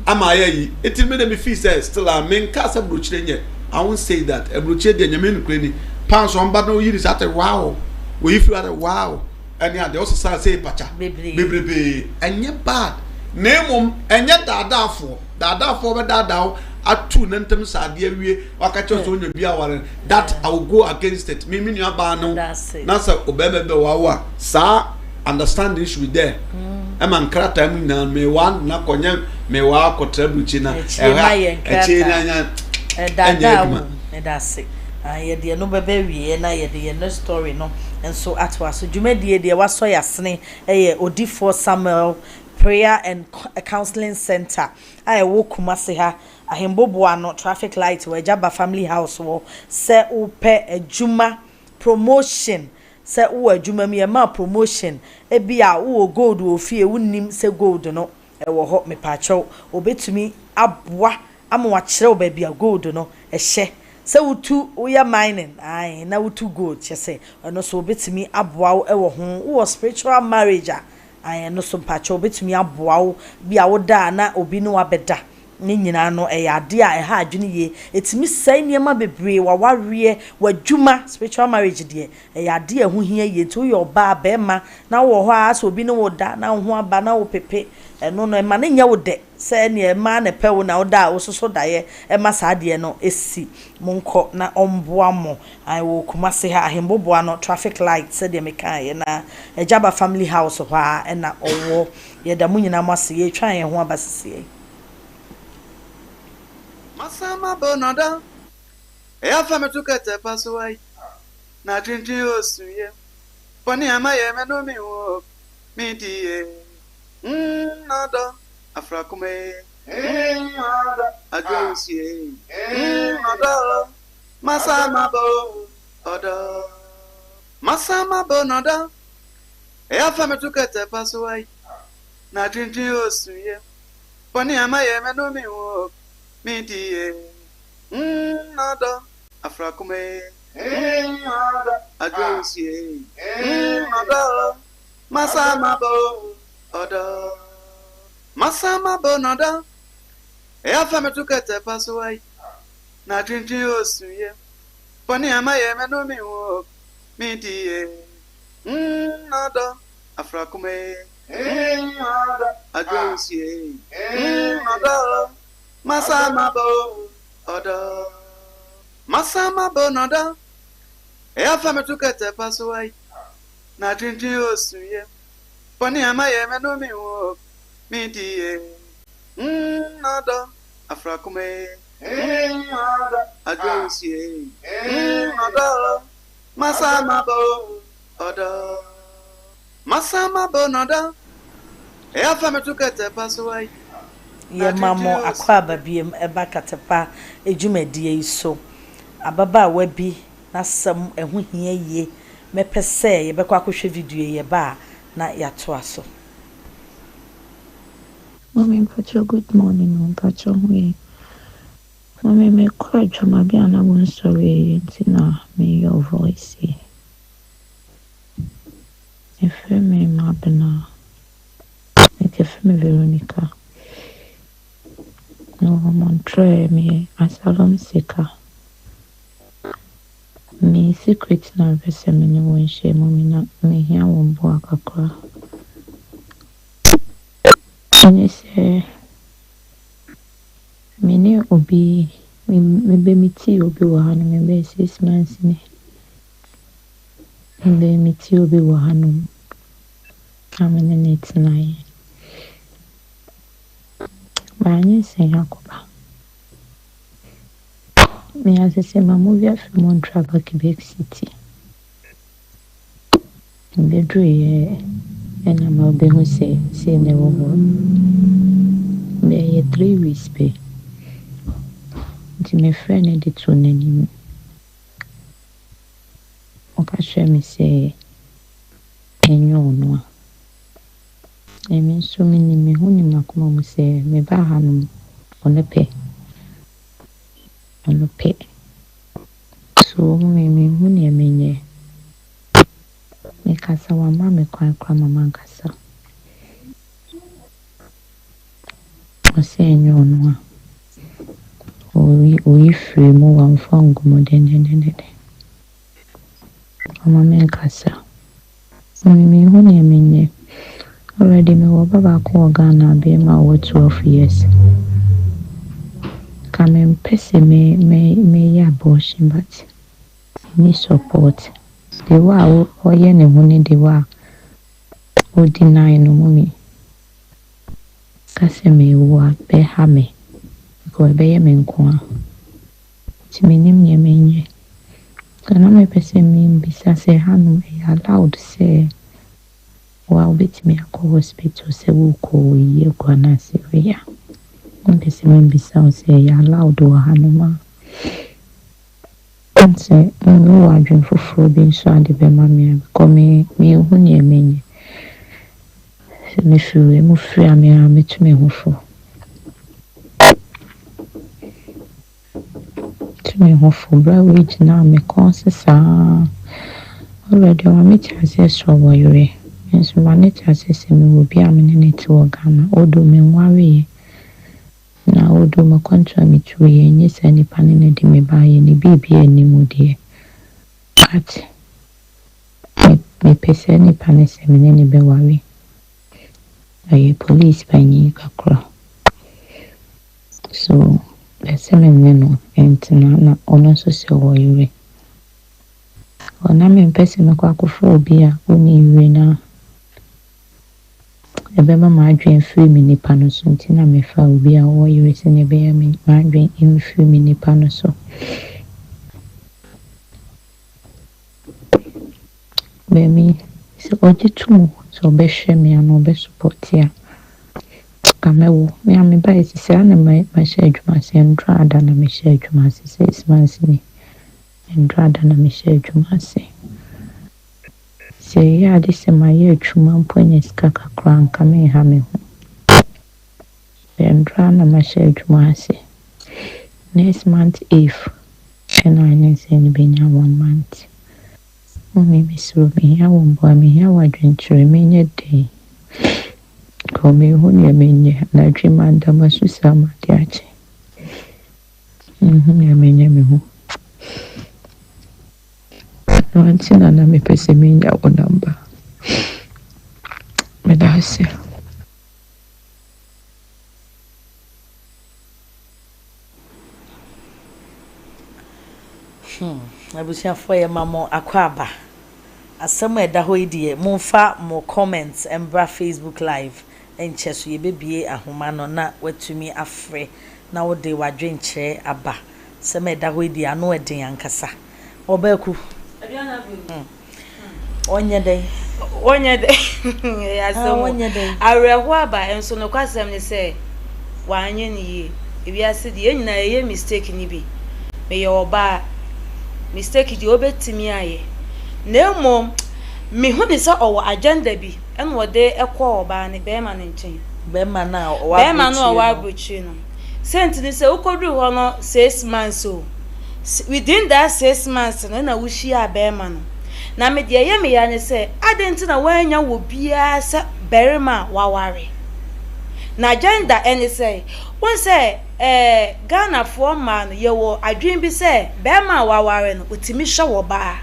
ama ayɛ yi eti mi de mi fi sɛ still a mi nka sɛ burokyire nyɛ I won't say that aburokyire deɛ nyame nukuri ni pounds wɔn ba na oyi ni sa ate wow. Oyi firi ade wow ɛne adeɛ ɔsesa sɛ pakya bebrebe ɛnyɛ bad na mmom ɛnyɛ daadaafoɔ daadaafoɔ bɛdaadaa wo atu ne ntɛm sɛ adeɛ awie waka kyerɛ sɛ onya bi aware that I will go against it me me nua baa no na sɛ ɔbɛrima bi bɛwawo a saa understanding should be there ɛma nkrataa mu nyinaa mewa na kɔnyɛ mewa akɔtra burukyi na ɛhɔ a ɛkyɛ na nya ɛnyɛ adwuma. Ɛda Ah, yɛde ɛno bɛbɛ awieɛ na yɛde yɛn next story no nso atoa so. Dwumadie deɛ wasɔ yɛasene yɛ Odifoɔ Samuel Prayer and Counseling Center a ɛwɔ Kumasi ha, Ahemboboano traffic light wɔ Agyaba Family House hɔ. Sɛ wopɛ adwuma promotion, sɛ wowɔ adwuma mu yɛma promotion, ebia wowɔ gold wɔ fie wonnim sɛ gold no ɛwɔ hɔ, mepaakyɛw, obetumi aboa ama wakyerɛ wo baabi a gold no ɛhyɛ. Sɛ wotu woyɛ mining ae na wotu gold kyɛ sɛ ɛno nso obetumi aboa wo ɛwɔ ho. Wowɔ spiritual marriage a ae ɛno nso mpakyɛw obetumi aboa wo bi a woda a na obi ne wabɛda. Ne nyinaa no, ɛyɛ adeɛ a ɛha adwene yie. Ɛtumi sɛe nneɛma bebree, w'awareɛ, w'adwuma. Spiritual marriage deɛ, ɛyɛ adeɛ a ɛho hia yie. Nti woyɛ ɔbaa, barima, na wowɔ hɔ ara sɛ obi ne wo da na wo ho aba na wopepe, ɛno no, ɛma no nyɛ wo dɛ sɛ ɛnneɛ mmaa na ɛpɛ wo na woda a wososo daeɛ ma saa adeɛ no si. Monkɔ na ɔmboa mo. Ae, wɔ Kumasi ha, Ahemboboa no, traffic light sɛdeɛ mekaeɛ no ara, Agyaba family house hɔ ara na ɔwɔ. Yɛda mo nyinaa mo ase. Yɛretwa yɛn ho aba sesiei. Masan maba onɔda Ɛyɛ afa me to kɛtɛ pa so ai Na adwendwen osu yɛ Bɔne a mayɛ mɛno me ho o Me die mm ɔdɔ Afrakoma e mm ɔdɔ Adwo awusie e mm ɔdɔ Masan maba o ɔdɔ Masan maba onɔda Ɛyɛ afa me to kɛtɛ pa so ai Na adwendwen osu yɛ Bɔne a mayɛ mɛno me ho o Me die mm ɔdɔ Afrakoma e mm ɔdɔ Adwo awusie e mm ɔdɔ Masan maba o ɔdɔ Masan maba o nɔdɔ Ɛyɛ afa me to kɛtɛ pa so ai Na adwendwen osu yɛ Bɔne a mayɛ mɛno me ho o Me die mm ɔdɔ Afrakoma e mm ɔdɔ Adwo awusie e mm ɔdɔ Masan maba o ɔdɔ Masan maba o nɔdɔ Ɛyɛ afa me to kɛtɛ pa so ai Na adwendwen osu yɛ Bɔne a mayɛ mɛno me ho o Me die mm ɔdɔ Afrakoma e mm ɔdɔ Adwo awusie e mm ɔdɔ Masan maba o ɔdɔ Masan maba o nɔdɔ Ɛyɛ afa me to kɛtɛ pa so ai Na Yɛma mo adwendwen osu akwaaba biom ɛba Katepa dwumadie yi so. Ababaawa bi n'asɛm ɛho hia yie. Mɛpɛ sɛ yɛbɛkɔ akɔhwɛ video yi, yɛba a na yɛatoa so. Mummy mpakyɛw good morning o mpakyɛw ho ye Mummy mekɔ adwuma bi a na wo nsɔre yɛ nti na meyɛ wo voice yi Yɛfrɛ me Mabena like yɛfrɛ me Veronica Mewɔ Montreal meyɛ asylum seeker Me secret na mepɛ sɛ me ne wo nhyɛ mummy na mehia wo mboa kakra. Ɛne sɛ me ne obi me meetii obi wɔ hanom bɛyɛ 6 months ni. Me meetii obi wɔ hanom na me ne no tenaeɛ. Manyinsɛn akɔba. Me asese ma move afiri Montreal aba Quebec City. Mebeduruiɛ ɛna ma wobɛhu sɛ sei na ɛwɔ hɔ. Bɛyɛ 3 weeks pɛ. Nti mefrɛɛ no de too n'anim. Ɔka kyerɛɛ me sɛ ɛnyɛ ɔno a. Na me nso menim me ho nim m'akoma mu sɛ mebaa hanom ɔno pɛ. Ɔno pɛ. So me menhu nea menyɛ. Mekasa wamma me kwan koraa ma mankasa. Ɔsɛ ɛnyɛ ɔno a. Oyi firi mu wamfa angu mu dendendenden. Ɔma menkasa. Me menhu nea menyɛ. Already mewɔ ba baako wɔ Ghana barima a ɔwɔ 12 years. Nka mempɛ sɛ me me meyɛ abortion but menni support. The way a ɔyɛ ne ho ne the way a ɔdeny no mummy. Ka sɛ mewo a bɛha me because ɛbɛyɛ me nko a. Nti mennim nea menyɛ. Nka na mepɛ sɛ membisa sɛ hanom ɛyɛ allowed sɛ wo a wobɛtumi akɔ hospital sɛ wokɔ oyi agu anaasɛ wei a. Mepɛ sɛ membisa wo sɛ ɛyɛ allowed wɔ hanom a. Sɛ wowɔ adwene foforɔ bi nso a de bɛma me a because me menhu nea menyɛ. Sɛ mefiri wei mu firi a me ara metu me ho fo. Tu me ho fo. Berɛ a wei gyinaa me kɔn so saa. Already ɔma mete aseɛ sɛ ɔwɔ yere. Me nso ma no te aseɛ sɛ mewɔ obi a me ne no te wɔ Ghana although menwareeɛ. Na Although m'akwantu a metuiɛ ɛnyɛ saa nipa no na ɛde me baeɛ, ne biribiara nni mu deɛ, but me mepɛ saa nipa no sɛ me ne no bɛware. Ɔyɛ police panyin kakra. So pɛ sɛ me ne no ntena na ɔno nso sɛ ɔwɔ yere. Na mempɛ sɛ mɛkɔ akɔfa obi a ɔnni yere na ɛbɛma m'adwene afiri me nipa no so nti na mefa obi a ɔwɔ yere sɛnea ɛbɛyɛ a m'adwene mfiri me nipa no so. Bɛmi sɛ ɔgye to mu sɛ ɔbɛhwɛ me anaa ɔbɛsupport a ka mɛwo. Me a mebaeɛ sisi a na mahyɛ adwuma ase. Ndora ada na mehyɛ adwuma ase 6 months ni. Ndora ada na mehyɛ adwuma ase. Sɛ ɛyɛ ade sɛ mayɛ adwuma mpo anya sika kakra a nka menha me ho. Ndora na mahyɛ adwuma ase. Next month if ɛna anyinsɛn no bɛnya one month. Mummy mesrɛ wo mehia wo mboa, mehia wo adwenkyerɛ, menyɛ den. Nka menhu nea menyɛ. Anadwo yi mada masu saa ma ade akye. Menhu nea menyɛ me ho. Ɛno nti na na mepɛ sɛ menya wo number. Meda ase. Abusuafoɔ yɛ ma mo akɔ aba. Asɛm a ɛda hɔ yi deɛ momfa mo comments mbra Facebook live nkyɛ so yɛbɛbie ahoma no na watumi afrɛ na wode w'adwenkyerɛ aba. Asɛm a ɛda hɔ yi deɛ ano ɛden ankasa. Ɔbaaku. Ɔnyɛ dɛn? Wɔnyɛ dɛn? Ɛyɛ asɛm o. Wɔnyɛ dɛn? Awerɛhoɔ aba nso nokwasɛm ne sɛ wanyɛ no yie. Ewiase deɛ yɛn nyinaa yɛyɛ mistake no bi. Meyɛ ɔbaa. Mistake deɛ wobɛtumi ayɛ. Na mmom mehu ne sɛ ɔwɔ agenda bi ɛna ɔde kɔɔ ɔbaa no bɛrima no nkyɛn. Bɛrima no a ɔwɔ Bɛrima no a ɔwɔ aburokyire no. aburokyire no. Sɛnti ne sɛ wokɔduru hɔ no 6 months o. Within that 6 months no na wohyiaa bɛrima no. Na me deɛ ɛyɛ me ya ne sɛ adɛn nti na woannya wɔ biara sɛ barima a waware. Na agenda ɛne sɛ wohu sɛ ɛɛ Ghanafoɔ mmaa no yɛwɔ adwene bi sɛ bɛrima a waware no otumi hwɛ wɔ baa.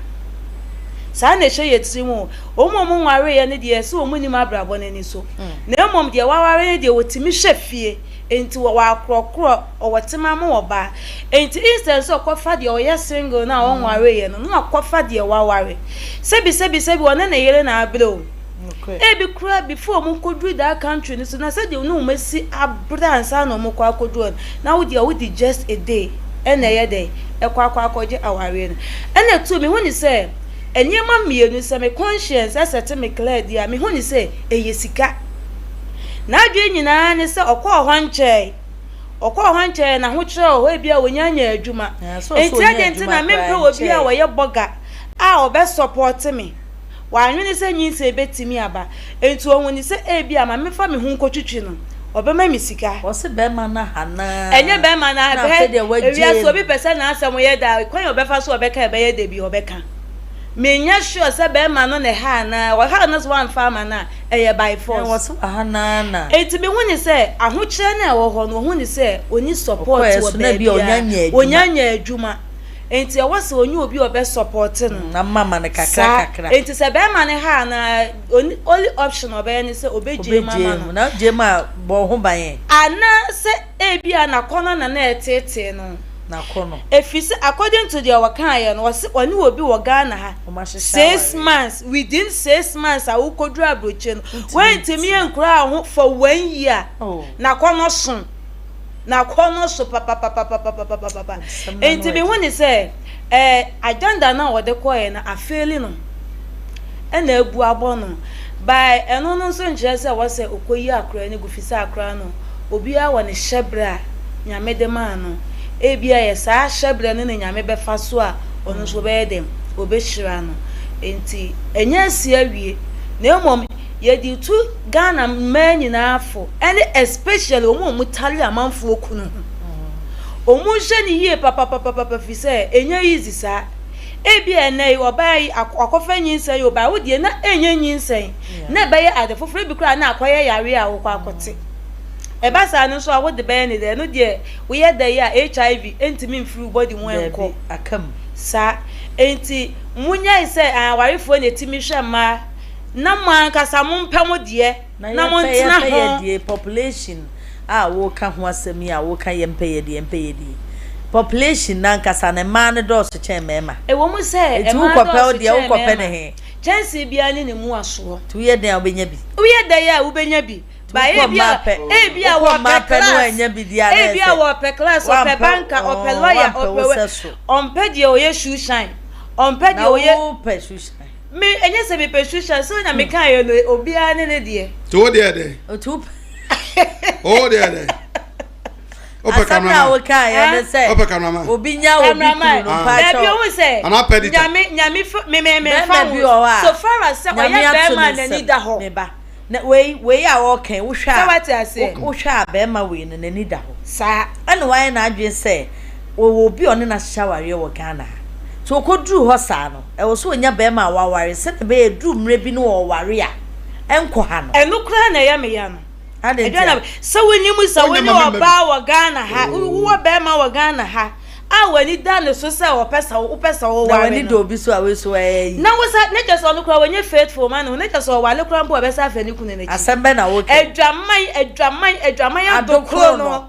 Saa na ɛhyɛ yɛ tirim o. Wɔn a wɔn nwareeɛ no deɛ sɛ wɔn nim abrabɔ no ani so. Na mmom deɛ waware no deɛ wɔtumi hwɛ fie. Nti wɔwɔ akorɔkorɔ, ɔwɔ tema ma ɔbaa. Nti instead sɛ ɔkɔfa deɛ ɔyɛ single no a ɔnwareeɛ no, na wakɔfa deɛ waware. Sɛbi sɛbi sɛbi ɔne ne yere na abrɛ o. Ebi koraa before ɔmo kɔduru that country no so na sɛdeɛ ne wɔn asi abrɛ ansa na ɔmo kɔ akɔduru hɔ no, na wo deɛ wode just a day ɛna ɛyɛ dɛn ɛkɔ akɔ akɔgye awareɛ no. Ɛna two mehu ne sɛ nneɛma mmienu sɛ me conscience ɛsɛte me clear deɛ a mehu ne sɛ ɛyɛ sika. N'adwene nyinaa ne sɛ ɔkɔɔ hɔ nkyɛe. Ɔkɔɔ hɔ nkyɛe n'ahokyerɛ wɔ hɔ ebi a onya nya adwuma. Enti adɛn nti na mempɛ obi a ɔyɛ bɔga a ɔbɛsɔpɔte me? Wannwene sɛ nyinsɛn betumi aba. Enti ohuu sɛ ebia ma memfa me ho nkotwitwi no, ɔbɛma me sika. Ɔse bɛrima no aha no ara. Ɛnyɛ bɛrima no aha. Na afei deɛ wagyae Ewiase obi pɛ sɛ n'asɛm yɛ dɛ a, kwan a ɔbɛfa so a ɔbɛka a ɛbɛyɛ dɛ bi ɔbɛka. Menyɛ sure sɛ bɛrima no na ɛhaa no ara. Ɔhaa no sɛ wamfa ama no a, ɛyɛ by force. Wɔse waha no ara na. Enti mehu ne sɛ ahokyerɛ no a ɛwɔ hɔ no, ohu ne sɛ onni support Ɔkɔɛ wɔ so na ebia ɔnya baabiara. nyɛ adwuma. Onya nyɛ adwuma. Enti ɛwɔ sɛ onye obi a ɔbɛ support no. Na mama no kakra Saa. kakra. Enti sɛ bɛrima no ha no a, oni only option a ɔbɛyɛ ne sɛ ɔbɛgyae mu ama Ɔbɛgyae no. mu. Na wogyae mu a, bɔ wo ho ban ɛ. Anaasɛ ebia n'akɔnnɔ na na ɛreteetee no. N'akɔnnɔ. Ɛfiri sɛ according to deɛ ɔkaeɛ no, ɔse ɔne obi wɔ Ghana ha Wɔahyehyɛ six awareɛ. months, within 6 months a wokɔduru aburokyire no, Wontumi woantumi ntena. ankuraa wo ho for one year. Oh. N'akɔnnɔ so. N'akɔnnɔ so papapapapapapapa. Nsɛm no ano Enti mehu ɛden. ne sɛ ɛɛ agenda no a ɔde kɔeɛ no afeeli no ɛna abu abɔ no. By ɛno no nso nkyerɛ sɛ ɛwɔ sɛ ɔkɔyi akora no gu fi sɛ akora no obiara wɔ ne hyɛberɛ a Nyame de maa no. Ebia ɛyɛ saa hyɛberɛ no na Nyame bɛfa so a ɔno nso ɔbɛyɛ dɛn? Ɔbɛhyira no. Enti ɛnyɛ asi awie na mmom yɛde tu Ghana mmaa nyinaa fo ɛne especially wɔn a wɔtare amanfoɔ kunu ho. Wɔn nhwɛ no yie papapapapa fi sɛ ɛnyɛ easy saa. Ebia ɛnnɛ yi ɔbaa yi akɔfa nyinsɛn yi ɔbaa wo deɛ na ɛnyɛ nyinsɛn na ɛbɛyɛ ade foforɔ ebi koraa na akɔyɛ yareɛ a wokɔ akɔte. Ɛba saa no nso a wode bɛyɛ ne dɛn? Ɛno deɛ woyɛ dɛn a HIV ntumi mfiri wo body mu nkɔ. Daabi, aka mu. Saa. Enti monyae sɛ awarefoɔ na ɛtumi hwɛ mmaa na mo ankasa mompɛ mo deɛ Na na yɛmpɛ montena yɛmpɛ yɛ ho. deɛ population a woka ho asɛm yi a woka yɛmpɛ yɛ deɛ yɛmpɛ yɛ deɛ yi population no ankasa no mmaa no dɔɔso kyɛn mmarima Ɛwɔ mu sɛ nti mmaa wokɔpɛ wo dɔɔso deɛ kyɛn wokɔpɛ ne mmarima. he? Kyɛnsee biara ne ne mu asoɔ. Nti woyɛ dɛn a wobɛnya bi? Woyɛ dɛn a wobɛnya bi? Nti Ba wokɔ ebi mmaa a pɛ ebi a wokɔ wɔpɛ mmaa pɛ na class woannya bi deɛ a na ɛyɛ ebi a sɛ wɔpɛ class ɔpɛ woampɛ banker ɔpɛ ɔɔ lawyer woampɛ ɔpɛ wo wɛ sɛ so. ɔmpɛ deɛ ɔyɛ shoe shine ɔmpɛ Na deɛ ɔyɛ wopɛ shoe shine? Me ɛnyɛ sɛ mepɛ shoe shine sɛ na meka yɛ no obiara ne ne deɛ. Nti wo deɛ dɛ? Nti wopɛ. Wo deɛ dɛ? Wopɛ Asɛm no a cameraman? wokaeɛ ne sɛ Wopɛ cameraman? obi nya obi kunu Cameraman, no Ah. mpakyɛw. Dabi ohun sɛ Anaa pɛ editor? nyame nyame fa me me me Bɛrima fa bi ho wɔ hɔ a so far as sɛ Nyame ɔyɛ ato bɛrima ne a n'ani nsam. da hɔ. Me ba. Na wei wei a ɔreka yi wohwɛ Sɛ a wate aseɛ. wo wohwɛ a bɛrima wei no n'ani da hɔ. Saa. Ɛna wayɛ n'adwene sɛ ɔwɔ obi a ɔne no ahyehyɛ awareɛ wɔ Ghana ha. Nti ɔkɔduruu hɔ saa no, ɛwɔ sɛ ɔnya bɛrima a waware sɛdeɛ ɛbɛyɛ a ɛduru mmerɛ bi na ɔreware a, ɛnkɔ ha no. Ɛno koraa na ɛyɛ me ya no. Adɛn Aduana, ntia? sɛ wonim sɛ wo Wonyɛ ne ma memma bi. ɔbaa wɔ Ghana ha, Oh. wowɔ bɛrima wɔ Ghana ha a w'ani da ne so sɛ ɔpɛ sɛ wopɛ sɛ Na woware w'ani da no. obi so a wei so ɛyɛ yi. Na wo sa ne kyerɛ sɛ ɔno koraa ɔnyɛ faithful ma ne ho, ne kyerɛ sɛ ɔware koraa mpo a ɔbɛsan afa ne kunu no akyi. Asɛm bɛn na woreka yi? Adwaman, adwaman, adwaman Adokoro adokoro no. no.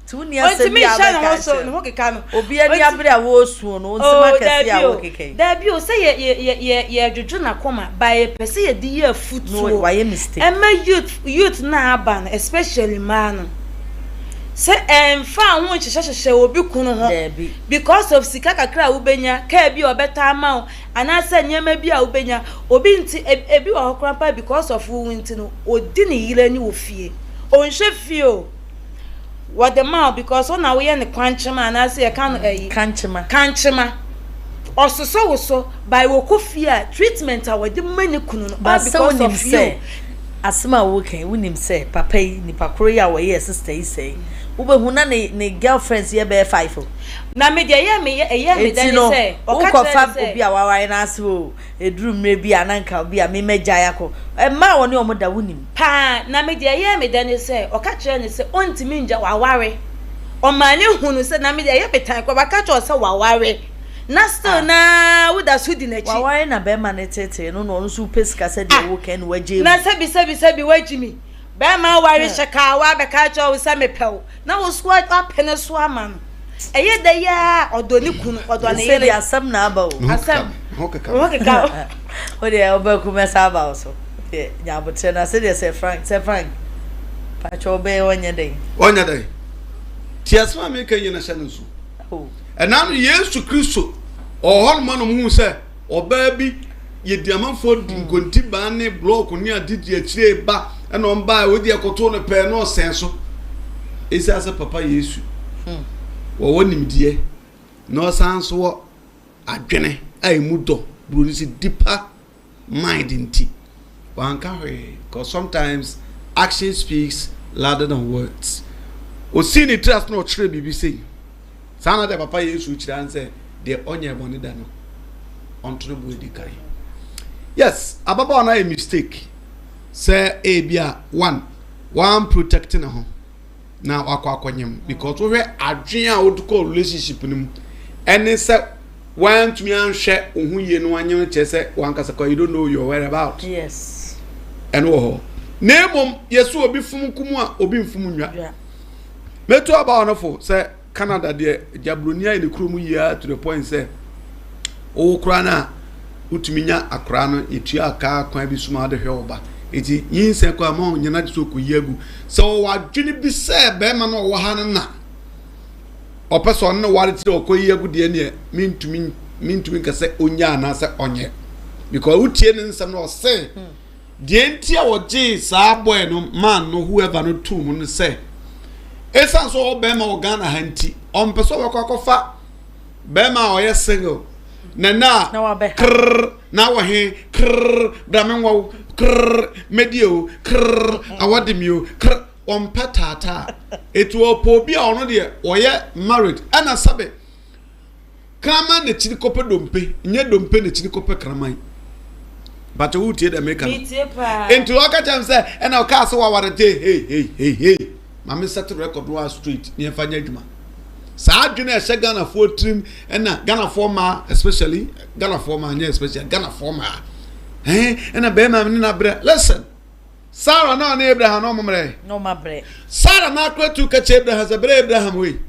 Nti wonni asɛm Ɔntumi bi a nhyɛ ne wobɛka ho so, akyerɛ ne no. ho keka no. Obi ani Ɔnti abere a wɔresu no, wo nsɛm Oh, akɛseɛ a daabi o, worekeka yi. daabi o, sɛ yɛ yɛ yɛ yɛ yɛdwodwo n'akoma, but yɛpɛ sɛ yɛde yɛ No, afutuo wayɛ mistake. ɛma youth youth no a aba no, especially mmaa no, sɛ ɛmfa ho nhyehyɛhyehyɛ obi kunu ho Daabi. because of sika kakra a wobɛnya, kaa bi a ɔbɛtɔ ama wo, anaasɛ nneɛma bi a wobɛnya, obi nti, ebi wɔ hɔ koraa mpo a because of wo nti no, ɔdi ne yere ani wɔ fie, ɔnhwɛ fie o. Wɔde ma wo because wo na woyɛ ne kwankyema anaasɛ yɛka no ɛyi. Kankyema. Kankyema. Ɔsosɔ wo so by wɔkɔ fie a treatment a wɔde ma ne kunu no all But sɛ because wonim of you. sɛ asɛm a woreka yi wonim sɛ papa yi nipa koro yi a ɔyɛɛ sister yi sɛɛ yi wobɛhu na ne ne girlfriends yɛ bɛyɛ five o. Na me deɛ ɛyɛɛ me ɛyɛɛ me dɛ Enti ne no sɛ ɔka kyerɛɛ ne wokɔfa sɛ. obi a waware no ase o Ɛduru mmerɛ bi a na nka bi a me mɛgyae akɔ. Mmaa a wɔne wɔn da wonim. Paa, na me deɛ ɛyɛɛ me dɛ ne sɛ ɔka kyerɛɛ no sɛ ɔntumi ngya waware. Ɔmaa no hunu sɛ, na me deɛ ɛyɛ me tan koraa, waka kyerɛ wo sɛ waware na still Ah. naa woda so di n'akyi. Waware na bɛrima no teetee no na ɔno nso wopɛ sika sɛ deɛ Ah, woka yi na wagyae na mu. sɛbi sɛbi sɛbi wagyi mi. Bɛrima aware Hmm. hyɛ kaa wabɛka akyerɛ wo sɛ mepɛ wo na wo so apene so ama no. Ɛyɛ dɛ yi ara ɔdɔ ne kunu, ɔdɔ ne Sɛ yere. deɛ asɛm na aba o. Asɛm. Ho keka Ho keka wo. Wo deɛ wobɛku mɛsa aba wo so. Deɛ nya abotrɛ na sɛdeɛ sɛ Frank sɛ Frank patwɛ wobɛyɛ ɔnyɛ dɛn. Ɔnyɛ dɛn. Ti asɛm a meka yi na hyɛ no nso. Oh. Ɛna no Yesu Kristo ɔwɔ hɔ nom na ɔmo hu sɛ ɔbaa bi yɛdi amanfoɔ di nkontibaa ne blɔɔko ne ade di akyire ba ɛna ɔmbaa ɔdi ɛkɔtoo no pɛɛ na ɔsɛn so ɛsiane sɛ papa Yesu wɔwɔ nimdeɛ na ɔsan nso wɔ adwene a ɛmu dɔ buroni sɛ deeper mind nti wanka hwee because sometimes action speaks louder than words osii ne tiri ase na ɔkyerɛ biribi sei saa na deɛ papa yesu kyerɛ an sɛ deɛ ɔnyɛ bɔne da no ɔnto ne bo adi kan yes ababaawa no ayɛ mistake sɛ ebi a one one protect ne ho na wakɔ akɔnyem because wohwɛ adwene a wode kɔ relationship no mu ɛne sɛ wantumi anhwɛ wo ho yie no wanyem no kyerɛ sɛ wankasa kɔ you don't know your whereabout yes ɛno wɔ hɔ na mmom yɛsɛ obi fom nko mu a obi mfom nwa mɛtu aba ɔno fo sɛ Canada deɛ gyaburoni ayɛ ne kurom yie to the point sɛ wowo koraa no a wotumi nya akoraa no yɛtua kaa kwan bi so ma wode hwɛ wo ba nti nyinsɛn koraa ma ɔnyɛ no agye sɛ ɔkɔyi agu sɛ ɔwɔ adwene bi sɛ bɛrima no ɔwɔ ha no na ɔpɛ sɛ ɔne no ware ti dɛ ɔkɔyi agu deɛ neɛ mentumi mentumi nka sɛ ɔnya anaasɛ ɔnyɛ because wotie ne nsɛm no ɔse deɛ nti a ɔgyee saa boy no man no whoever no too mu no sɛ ɛsiane sɛ ɔwɔ bɛrima wɔ Ghana ha nti ɔmpɛ sɛ ɔbɛkɔ akɔfa bɛrima a ɔyɛ single na na krrr na wɔ he krrr bra me nwa wo krrr mɛdie o krrr awɔde mi o krrr ɔmpɛ taataa etu ɔpɛ obi a ɔno deɛ ɔyɛ married ɛna sɛbe kraman n'akyiri kɔpɛ dompe nyɛ dompe n'akyiri kɔpɛ kraman bàtɛ wo tie dɛ meka no nti ɔka kyɛm sɛ ɛna ɔkaa sɛ waware te hei hei hei hei. Ma me set record no a straight na yɛmfa nyɛ adwuma. Saa adwene a ɛhyɛ Ghanafoɔ tirim ɛna Ghanafoɔ mmaa especially Ghanafoɔ mmaa nyɛ especially Ghanafoɔ mmaa ɛn ɛna bɛrima ne n'abrɛ listen Sarah na ɔne Abraham na ɔmo mmerɛ. Na ɔmo abrɛ. Sarah na akora tu ka kyerɛ Abraham sɛ brɛ Abraham wei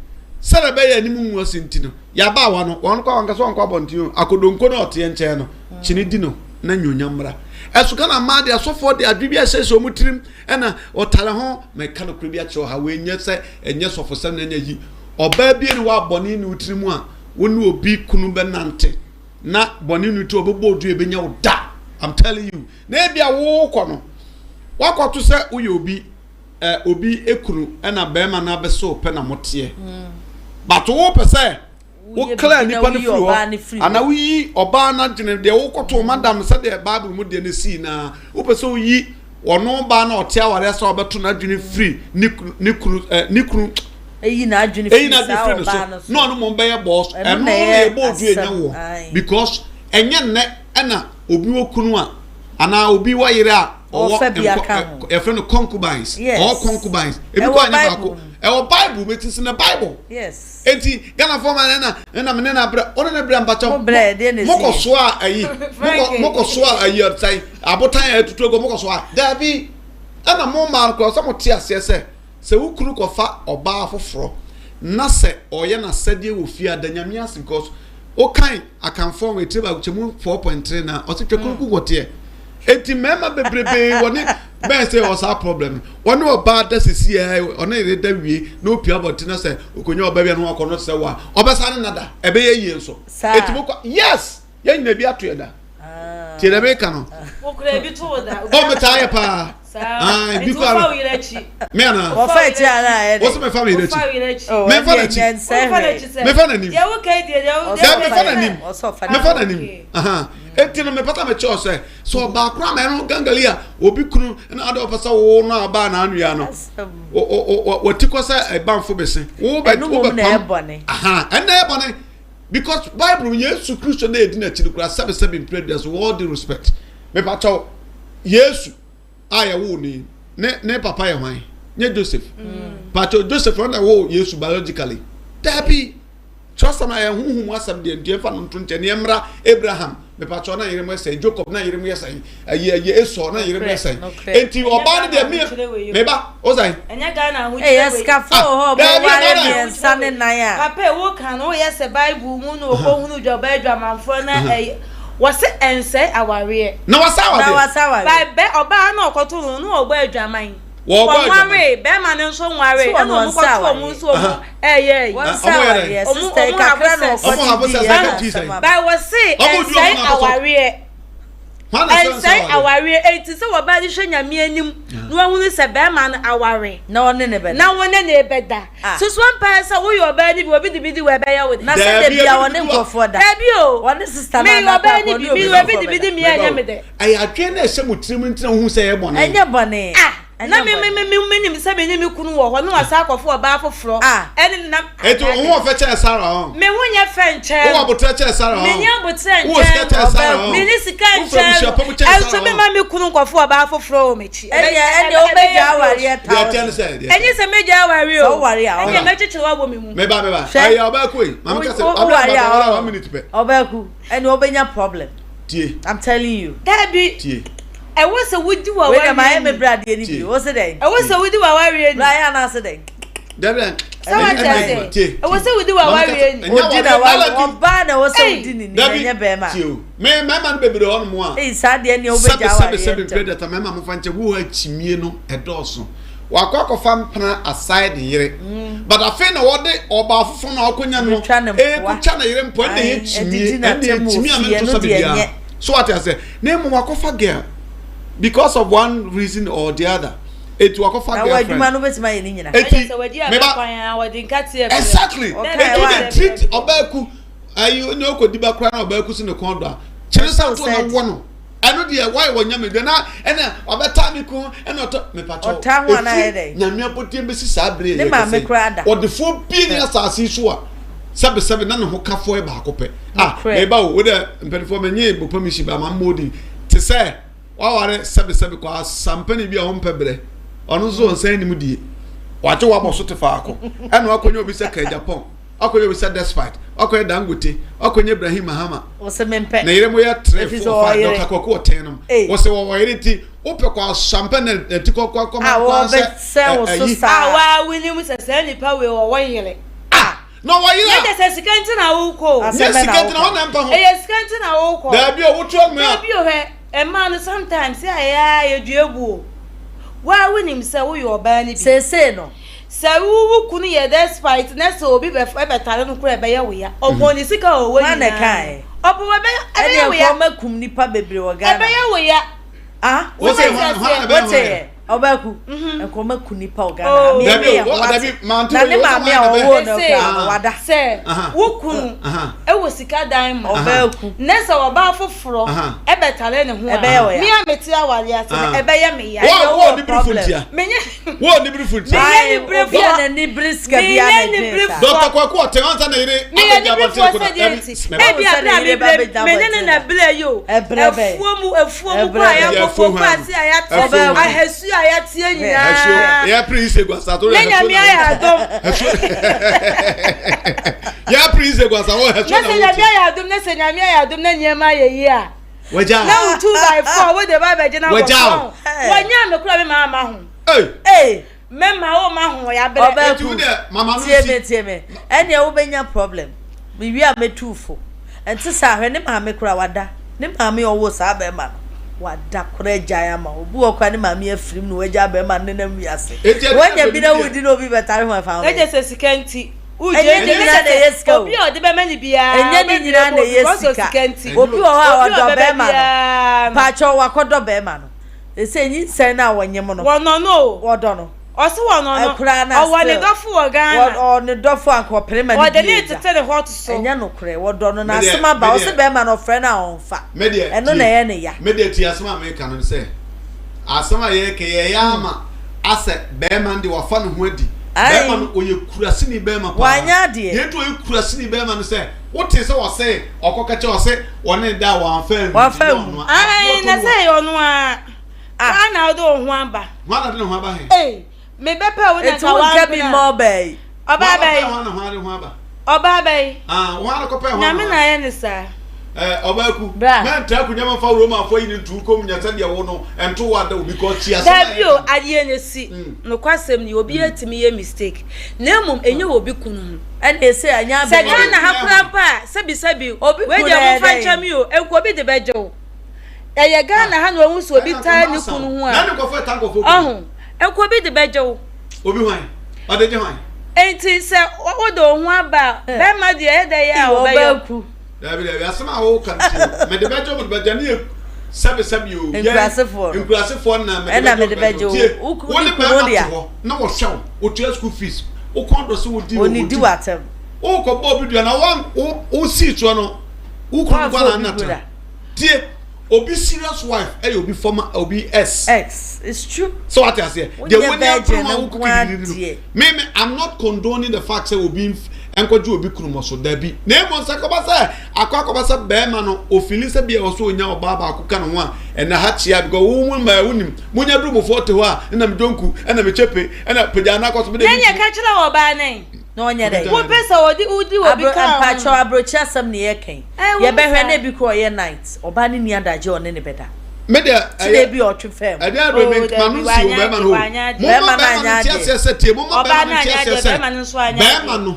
sɛdeɛ ɛbɛyɛ anim ngu ase nti no yɛabaawa no wɔn kɔ wɔn kasa wɔn kɔ abɔnten o akodonko na ɔteɛ nkyɛn no kyene di no na nyonyam mmra ɛso Ghana mmaa de asɔfoɔ de adwe bi ahyɛhyɛ wɔn tirim ɛna ɔtare ho mɛka nokorɛ bi akyerɛ ɔha wei nyɛ sɛ ɛnyɛ sɔfosɛm na ɛnyɛ yi ɔbaa bi ne wɔ abɔne ne wotiri mu a wo ne obi kunu bɛnante na bɔne ne ti ɔbɛbɔ odu ebɛnya wo da I'm telling you na ebi a wokɔ no wakɔto sɛ woyɛ obi ɛ obi ekunu ɛna bɛrima no abɛsɛ ɔpɛ na moteɛ mm. but wopɛ sɛ wo clear nipa no firi hɔ anaa woyi ɔbaa no adwene deɛ wokɔto madam sɛdeɛ bible mu deɛ no sii naa wopɛ sɛ woyi ɔno baa na ɔte awareɛ sɛ ɔbɛto n'adwene firi ne kunu ne kunu ɛ ne kunu eyi n'adwene firi saa ɔbaa no so na ɔno mo bɛyɛ bɔs ɛno na ɛbɔ odu enya wɔ because ɛnyɛ nnɛ ɛna obi wɔ kunu a anaa obi wɔ yere a ɔwɔ nkɔ yɛfrɛ no concubines ɔwɔ concubines ebi kɔ anyɛ baako ɛwɔ bible mu eti si na bible. Yes. Enti Ghanafoɔ ma ɛna ɛna me ne na brɛ ɔne ne brɛ mpakyɛw mokɔ soa ayi mokɔ mokɔ soa ayi ɔsan abotan a ɛtutu egu mokɔ soa daabi ɛna mo mmaa no koraa sɛ mo te aseɛ sɛ sɛ wo kunu kɔfa ɔbaa foforɔ na sɛ ɔyɛ n'asɛdeɛ wɔ fie a da nyame ase because wokan akanfoɔ wɔ etire baako kyɛ mu 4.3 na ɔsɛ twɛ kunu kɔteɛ eti mmarima bebrebe wɔne bɛyɛ sɛ ɔwɔ saa problem no ɔne ɔbaa da sisi ɛ ɔne yere da wie na opia abɔnten na sɛ okonya ɔbaa bi a na wakɔ no sɛ wa ɔbɛsa ne nada ɛbɛyɛ yie nso eti mo kɔ yes yɛn nyina bi ato yɛ da ah. tie dɛ meka no ɔ metaa yɛ paa ah, ebi kɔ ara me ana wɔfa akyi ana ayɛ dɛ wɔsɛ mefa me yere akyi oh, mefa n'akyi mefa n'anim dɛ mefa n'anim mefa n'anim eti no mepɛ sɛ mekyerɛ sɛ sɛ ɔbaa koraa ma ɛno gangali a obi kunu na ade ɔpɛ sɛ wo no a ɔbaa n'anoa no wɔti kɔ sɛ ɛbanfo bese wo bɛ wo bɛ pam aha ɛnna ɛyɛ bɔne because bible yesu kristo na edi n'akyi no koraa sɛbesɛbe mpere so with all due respect mepakyɛw yesu a yɛwoo ne ne ne papa yɛ hwan nye joseph mm. pakyɛw joseph ɔna ɛwɔ yesu biologically dabi. Kyerɛwsɛm a ɛyɛ honhom mu asɛm deɛ nti ɛmfa no nto nkyɛn. Nea ɛmmra Abraham, mepakyɛw na yere mo yɛ sɛn? Jacob na yere mo yɛ sɛn? Ɛyɛ ɛyɛ Esau na yere mo yɛ sɛn? Enti ɔbaa no deɛ me meba ɔsan. Ɛnyɛ Ghana ahokyerɛ wei. Ɛyɛ sikafo wɔ hɔ ɔmo ware mmiɛnsa ne nan a. Papa ewo kan no woyɛ sɛ Bible mu na ɔkɔhunu dwa ɔbaa adwamanfoɔ na ɛyɛ wɔse ɛnsɛe awareɛ. Na wasa awareɛ. Na wasa awareɛ. By bɛ ɔbaa na ɔkɔto no na ɔbɔ adwaman. Wɔbɔ adwaman. Wɔnwaree bɛrima no nso nwaree ɛna ɔmo kɔto ɔmo nso ɔmo ɛyɛ yi. Wɔn nsa awareɛ sista yi kakra na ɔkɔ ti di yɛ asɛm aba. By wɔse ɛnsɛe awareɛ ɛnsɛe awareɛ eti sɛ wɔba de hwɛ nyame anim na wɔhunu sɛ bɛrima no aware na ɔne ne bɛda na wɔne ne bɛda soso mpae sɛ woyɛ ɔbaa ne bi obi de bi di wɔ ɛbɛyɛ wo de. Na sɛ de bia wɔne nkurɔfoɔ da. Dabi o wɔne sista na anakɔ akɔ ɔne obi foforɔ bɛda. Meyɛ ɔbaa ne bi meyɛ obi de bi di mi ɛnyɛ me dɛ. Ɛyɛ adwene na ɛhyɛ mo tirim nti na wohu sɛ ɛyɛ bɔne. Ɛnyɛ bɔne. Ah na me me me me nim sɛ me ne me kunu wɔ hɔ na wasan akɔfo ɔbaa foforɔ ah. ɛne na. Eti wo ho ɔfɛ kyɛn Sarah hɔ. Me ho nyɛ fɛ nkyɛn. Wowɔ abotrɛ kyɛn Sarah hɔ. Me ni abotrɛ nkyɛn. Wowɔ sika kyɛn Sarah hɔ. Me ni sika nkyɛn. Ɛnso me ma me kunu nkɔfo ɔbaa foforɔ wɔ m'akyi. Ɛnɛ ɛnɛ wobɛgya awareɛ thousand. Ɛnyɛ sɛ mɛgya awareɛ o. Ɛnɛ mɛkyekyere wabɔ me mu. Meba meba. Ɛyɛ ɔbaa ku yi. Maame kasa ɔbaa ba one minute pɛ. Ɔbaa ku ɛnɛ wobɛnya problem. Tie. I'm telling you. Dabi. Tie. Ɛwɔ sɛ wodi w'awareɛ ni. Wei dɛ mayɛ me bra deɛ ni bi. Wo se dɛn? Ɛwɔ sɛ wodi w'awareɛ ni. Bra yɛ anaase dɛn? Dabi. Sɛ wate ase. Ɛwɔ sɛ wodi w'awareɛ ni. Odi na w'awareɛ. Ɔbaa na ɛwɔ sɛ wodi ne ni na ɛnyɛ bɛrima. Tie o. Me mmarima no bebree hɔ nom a. Ei saa deɛ nea wobɛgya awareɛ ntɛm. Sɛbi sɛbi sɛbi mpere mmarima mo fa nkyɛn wo akyimie no ɛdɔɔso. Wakɔ akɔfa mpena aside ne yere. Mm. But afei na wɔde ɔbaa foforɔ na ɔkɔnya no. Ɛkotwa ne yere mpo ɛna ɛyɛ kyimie ɛna ɛyɛ kyimie a mento sɛ biribiara. So wate ase na mmom wakɔfa girl because of one reason or the other. Eti wakɔfa girlfriend. Na wɔ adwuma no bɛtumi ayɛ ne nyina. Eti meba exactly. Eti de treat ɔbaa ku ayi ne okɔ di ba koraa na ɔbaa ku si ne kɔn do a kyerɛ sɛ to na wɔ no. Ɛno deɛ wayɛ wɔ nyame dwa na ɛna ɔbɛtaa me kun ɛna ɔtɔ mepakyɛw ɛfiri nyame abɔdeɛ bɛsi saa bere yɛ kɛsɛ ɔdefoɔ bie ne asase yi so a sɛbesɛbe na ne ho kafoɔ yɛ baako pɛ ah meba o wo dɛ mpanimfoɔ menye mo permission ba ma mmɔ din te sɛ waware sɛbesɛbe kɔ asampani bi a ɔmpɛ berɛ ɔno nso ɔnsan anim die. Wagye wabɔ so te faako. Ɛna wakɔnya obi sɛ Kaa Japan, wakɔnya obi sɛ Despite, wakɔnya Dangote, wakɔnya Ibrahim Mahama. Wɔsɛ mempɛ. Ne yere mo yɛ 3 Ɛfiri sɛ 4 5 ɔwɔ yere. Dr. Kwaku Ɔtɛn nom. Ei. Wɔsɛ wɔwɔ yere nti wopɛ kɔ asampɛ na nti kɔ kɔ kɔ ma A kwan sɛ wɔbɛsɛn wo so ɛyi. saa. A waa wonim sɛ saa nipa wei ɔwɔ yere. Ah! Na ɔwɔ yere Nyɛ a. kyɛ sɛ sika nti na wokɔ o. Asɛm Nyɛ bɛn na sika nti na woka? hɔ na mpa ho. Ɛyɛ sika nti na wokɔ. Daabi o, wotu amena. Daabi o hwɛ mmaa no sometimes yɛ a yɛ a yɛdua bu o. Waa wonim sɛ woyɛ ɔbaa no bi. Seesei no. Sɛ wo wo kunu yɛ despite na sɛ obi bɛ bɛtare no koraa ɛbɛyɛ wo ya. Ɔpɔn ne sika a ɔwɔ Hwan na nyinaa. ɛkaeɛ? Ɔpɔn ɛbɛyɛ ɛbɛyɛ Ɛneɛ wo ya. nkɔm akum nipa bebree wɔ Ghana. Ɛbɛyɛ wo ya. Ah, Wo se Wote hwan hwan na aseɛ? ɛbɛyɛ wote hwan ya? yɛ? Ɔbaaku, nkɔm aku nipa wɔ Ghana ha. Oh. Me Dabi me o, yɛ wo ho dabi ate. mante Na wei ne wo se maame hwan a na ɛbɛyɛ? ɔwoo no Mese koraa no Aha. wada. sɛ Aha. wo kunu Aha. wɔ sika dan ma Ɔbaaku. na sɛ ɔbaa foforɔ Aha. bɛtare ne ho a, Ɛbɛyɛ wo ya. me a mete awareɛ ase no, Ah. ɛbɛyɛ me ya. Wo a Ɛnneɛ wo wowɔ a oniberefo problem. ntia. Menyɛ Wo a oniberefo ntia. Menyɛ Ae, niberefoɔ. obi a n'ani bere sika biara Menyɛ na ɛdwen niberefoɔ. saa. Dɔkta Kwaku Ɔtɛn ansa na yere Meyɛ abɛgye abɔnten niberefoɔ ko na sɛdeɛ dabi nti. mɛba. Ebi Sɛ a ne berɛ a yere ba mebrɛ bɛgyina me ne ne abɔnten na da. berɛ yi o. Ɛbrɛ bɛn? Afuo mu afuo mu Ɛbrɛ kɔ a bɛn? yɛakɔ Ɛyɛ afuo kɔ hwan ase a yɛate Afuo hwan? ahasuo a yɛateɛ Hasuo nyinaa. yɛ pere ise guasa to Ne yɛ hasuo Nyame na ayɛ wote. adom. Hasuo yɛ pere ise guasa wɔ hasuo Na na sɛ Nyame wote. ayɛ adom na sɛ Nyame ayɛ adom na nneɛma ayɛ yie a. Wagya Na wo 2x4 wode ba abɛgye na Wagya wɔtɔn. wo. Wɔnyɛ me koraa me maa ma ho. Ei. Ei. Mɛma wo ma ho yabrɛ. Eti wo Ɔbaaku, deɛ mama no tie nsi. me tie me. Ɛnneɛ wobɛnya problem. Mewie a mɛtu wo fo. Ɛnte saa hwɛ ne maame koraa wada. Ne maame a ɔwoo saa bɛrima no, wada koraa agyae ama wo. Obi wɔ hɔ koraa ne maame afirim na wagyaa bɛrima no nenam wiase. Eti ɛdeɛ na Woanya bi broni na deɛ. wodi na obi bɛtare ho ɛfa ho Na bɛn? kyerɛ sɛ sika nti. Ɛnyɛ ne nyinaa na ɛyɛ sika o. Obi a ɔde bɛma no biara. Ɛnyɛ ne nyinaa na ɛyɛ sika. Obi wɔ hɔ a Obi a ɔdɔ ɔbɛba bɛrima no. biara no. Paakyɛw wakɔdɔ bɛrima no. Ɛsɛ nyinsɛn no a wɔnyem no. Wɔnɔ no o. Wɔdɔ no. Ɔse wɔnɔ no. Ɛkoraa no a Ɔwɔ ne still. dɔfo wɔ Ghana. Ɔwɔ ne dɔfo a anka ɔpene ma no Ɔde di ne agya. retete ne hot so. Ɛnyɛ nokorɛ. Wɔdɔ no. Me deɛ, N'asem aba. me Ɔse deɛ. bɛrima no ɔfrɛ no a ɔnfa. Me deɛ, Ɛno na tie. ɛyɛ ne ya. Me deɛ tie asɛm a meka no ne sɛ, asɛm a yɛreka yi, ɛyɛ ama asɛ bɛrima no deɛ wafa ne ho adi. Ae. Bɛrima no ɔyɛ kuraseni bɛrima paa. Wanyɛ adeɛ. Deɛ nti ɔyɛ kuraseni bɛrima no sɛ, wote sɛ ɔse ɔkɔka kyerɛ ɔse ɔne ne da a wamfa angu nti Wamfa nyɛ angu. ɔno a. Ae, Aboɔ na tɔ sɛ no ɛyɛ ɔno a. Ah. Hwan na wode wo ho aba? Hwan na de ne ho aba he? Ei, mebɛpɛ wo na Enti nka wonka bi woampene mma a. ɔbaa yi. Ɔbaa Hwan kɔpɛɛ bɛn? hwan na hwan de ho aba? Ɔbaa bɛn? Ah, hwan na kɔpɛɛ hwan na Nyame hwan? na ayɛ ne saa. Eh, ɔbaaku, Bra. mɛntra akonnwa mɛmfa Romanfoɔ yi ne nto wo kɔn mu nyɛ sɛdeɛ wo no, ɛnto wo ada o, because tie asɛm a Dabi o, yɛreka no. adeɛ no si. Nokwasɛm ni, obiara tumi yɛ mistake. Na mmom, ɛnyɛ wɔ obi kunu ho. Ɛnna ese anyɛ Sɛ abɛn. Ghana ha koraa mpo a, sɛbisɛbi, Obi wei kunu deɛ ɛyɛ momfa dɛn? nkyɛ me o, nka obi de bɛgye wo. Ɛyɛ Ghana ha na wahu sɛ obi taa ne kunu ho a. Na ne nkurɔfoɔ ɛta nkurɔfoɔ kunu. Ɔho, nka obi de bɛgye wo. Obi hwan? Ɔde gye hwan? Enti sɛ wode wo ho aba a, bɛrima deɛ ɛyɛ dɛ yɛ a ɔbɛyɛ. Ɔbɛku. Dabi dabi, asɛm a woka no tie o. Mede bɛgye wo, mede bɛgye ne yɛ sɛbi sɛbi o. Nkurasefoɔ no. Nkurasefoɔ na mede Ɛna mede bɛgye wo. Tie, Wo wo ne kunu bɛrima te dea. hɔ na wɔhwɛ wo, wotua school fees, wokɔn dɔ sɛ wodi o, Ɔnidi wodi. w'atɛm. Wokɔbɔ obi dua na wo wo sii soɔ no, wo kunu Woamfa nkwa na obi nna gu da. tena. Tie, obi serious wife ɛyɛ obi former obi ex. Ex, it's true. So wate aseɛ? Deɛ Wonyɛ w'ani abere virgin ho a no wokɔ nko ara kirikiri no. deɛ. Me me I'm not condoning the fact sɛ obi nkɔgye obi kunu mɔ so dabi. Na mmom sɛ kɔba sɛ akɔ akɔba sɛ bɛrima no ofili sɛ bia ɔsɛ onya ɔbaa baako ka ne ho a ɛna ha kyea because wo mu mmaa wonim monya duru mo fɔte hɔ a ɛna me donku ɛna me kyepe ɛna pagya no akɔ so mede Yɛn yɛ ka kyerɛ ɔbaa no ɛ. Na ɔnyɛ dɛn? Wopɛ sɛ ɔde wodi obi Abro ka ho. mpakyɛw abrokyi asɛm na yɛka yi. Ɛwom Yɛbɛhwɛ saa. na ebi koraa ɔyɛ night. Ɔbaa no nni adagye a ɔne no bɛda. Me deɛ Ti na ɛyɛ ebi a ɔtwe fam. ɛdeɛ aduro Oh, mi ma dabi, no nsi o wanyɛ bɛrima ade, no o wanyɛ ade. mo ma Bɛrima no bɛrima no anyɛ nti adeɛ. aseɛ sɛ tie mo ma Ɔbaa bɛrima no no nti anyɛ aseɛ adeɛ, sɛ bɛrima no nso anyɛ bɛrima adeɛ. no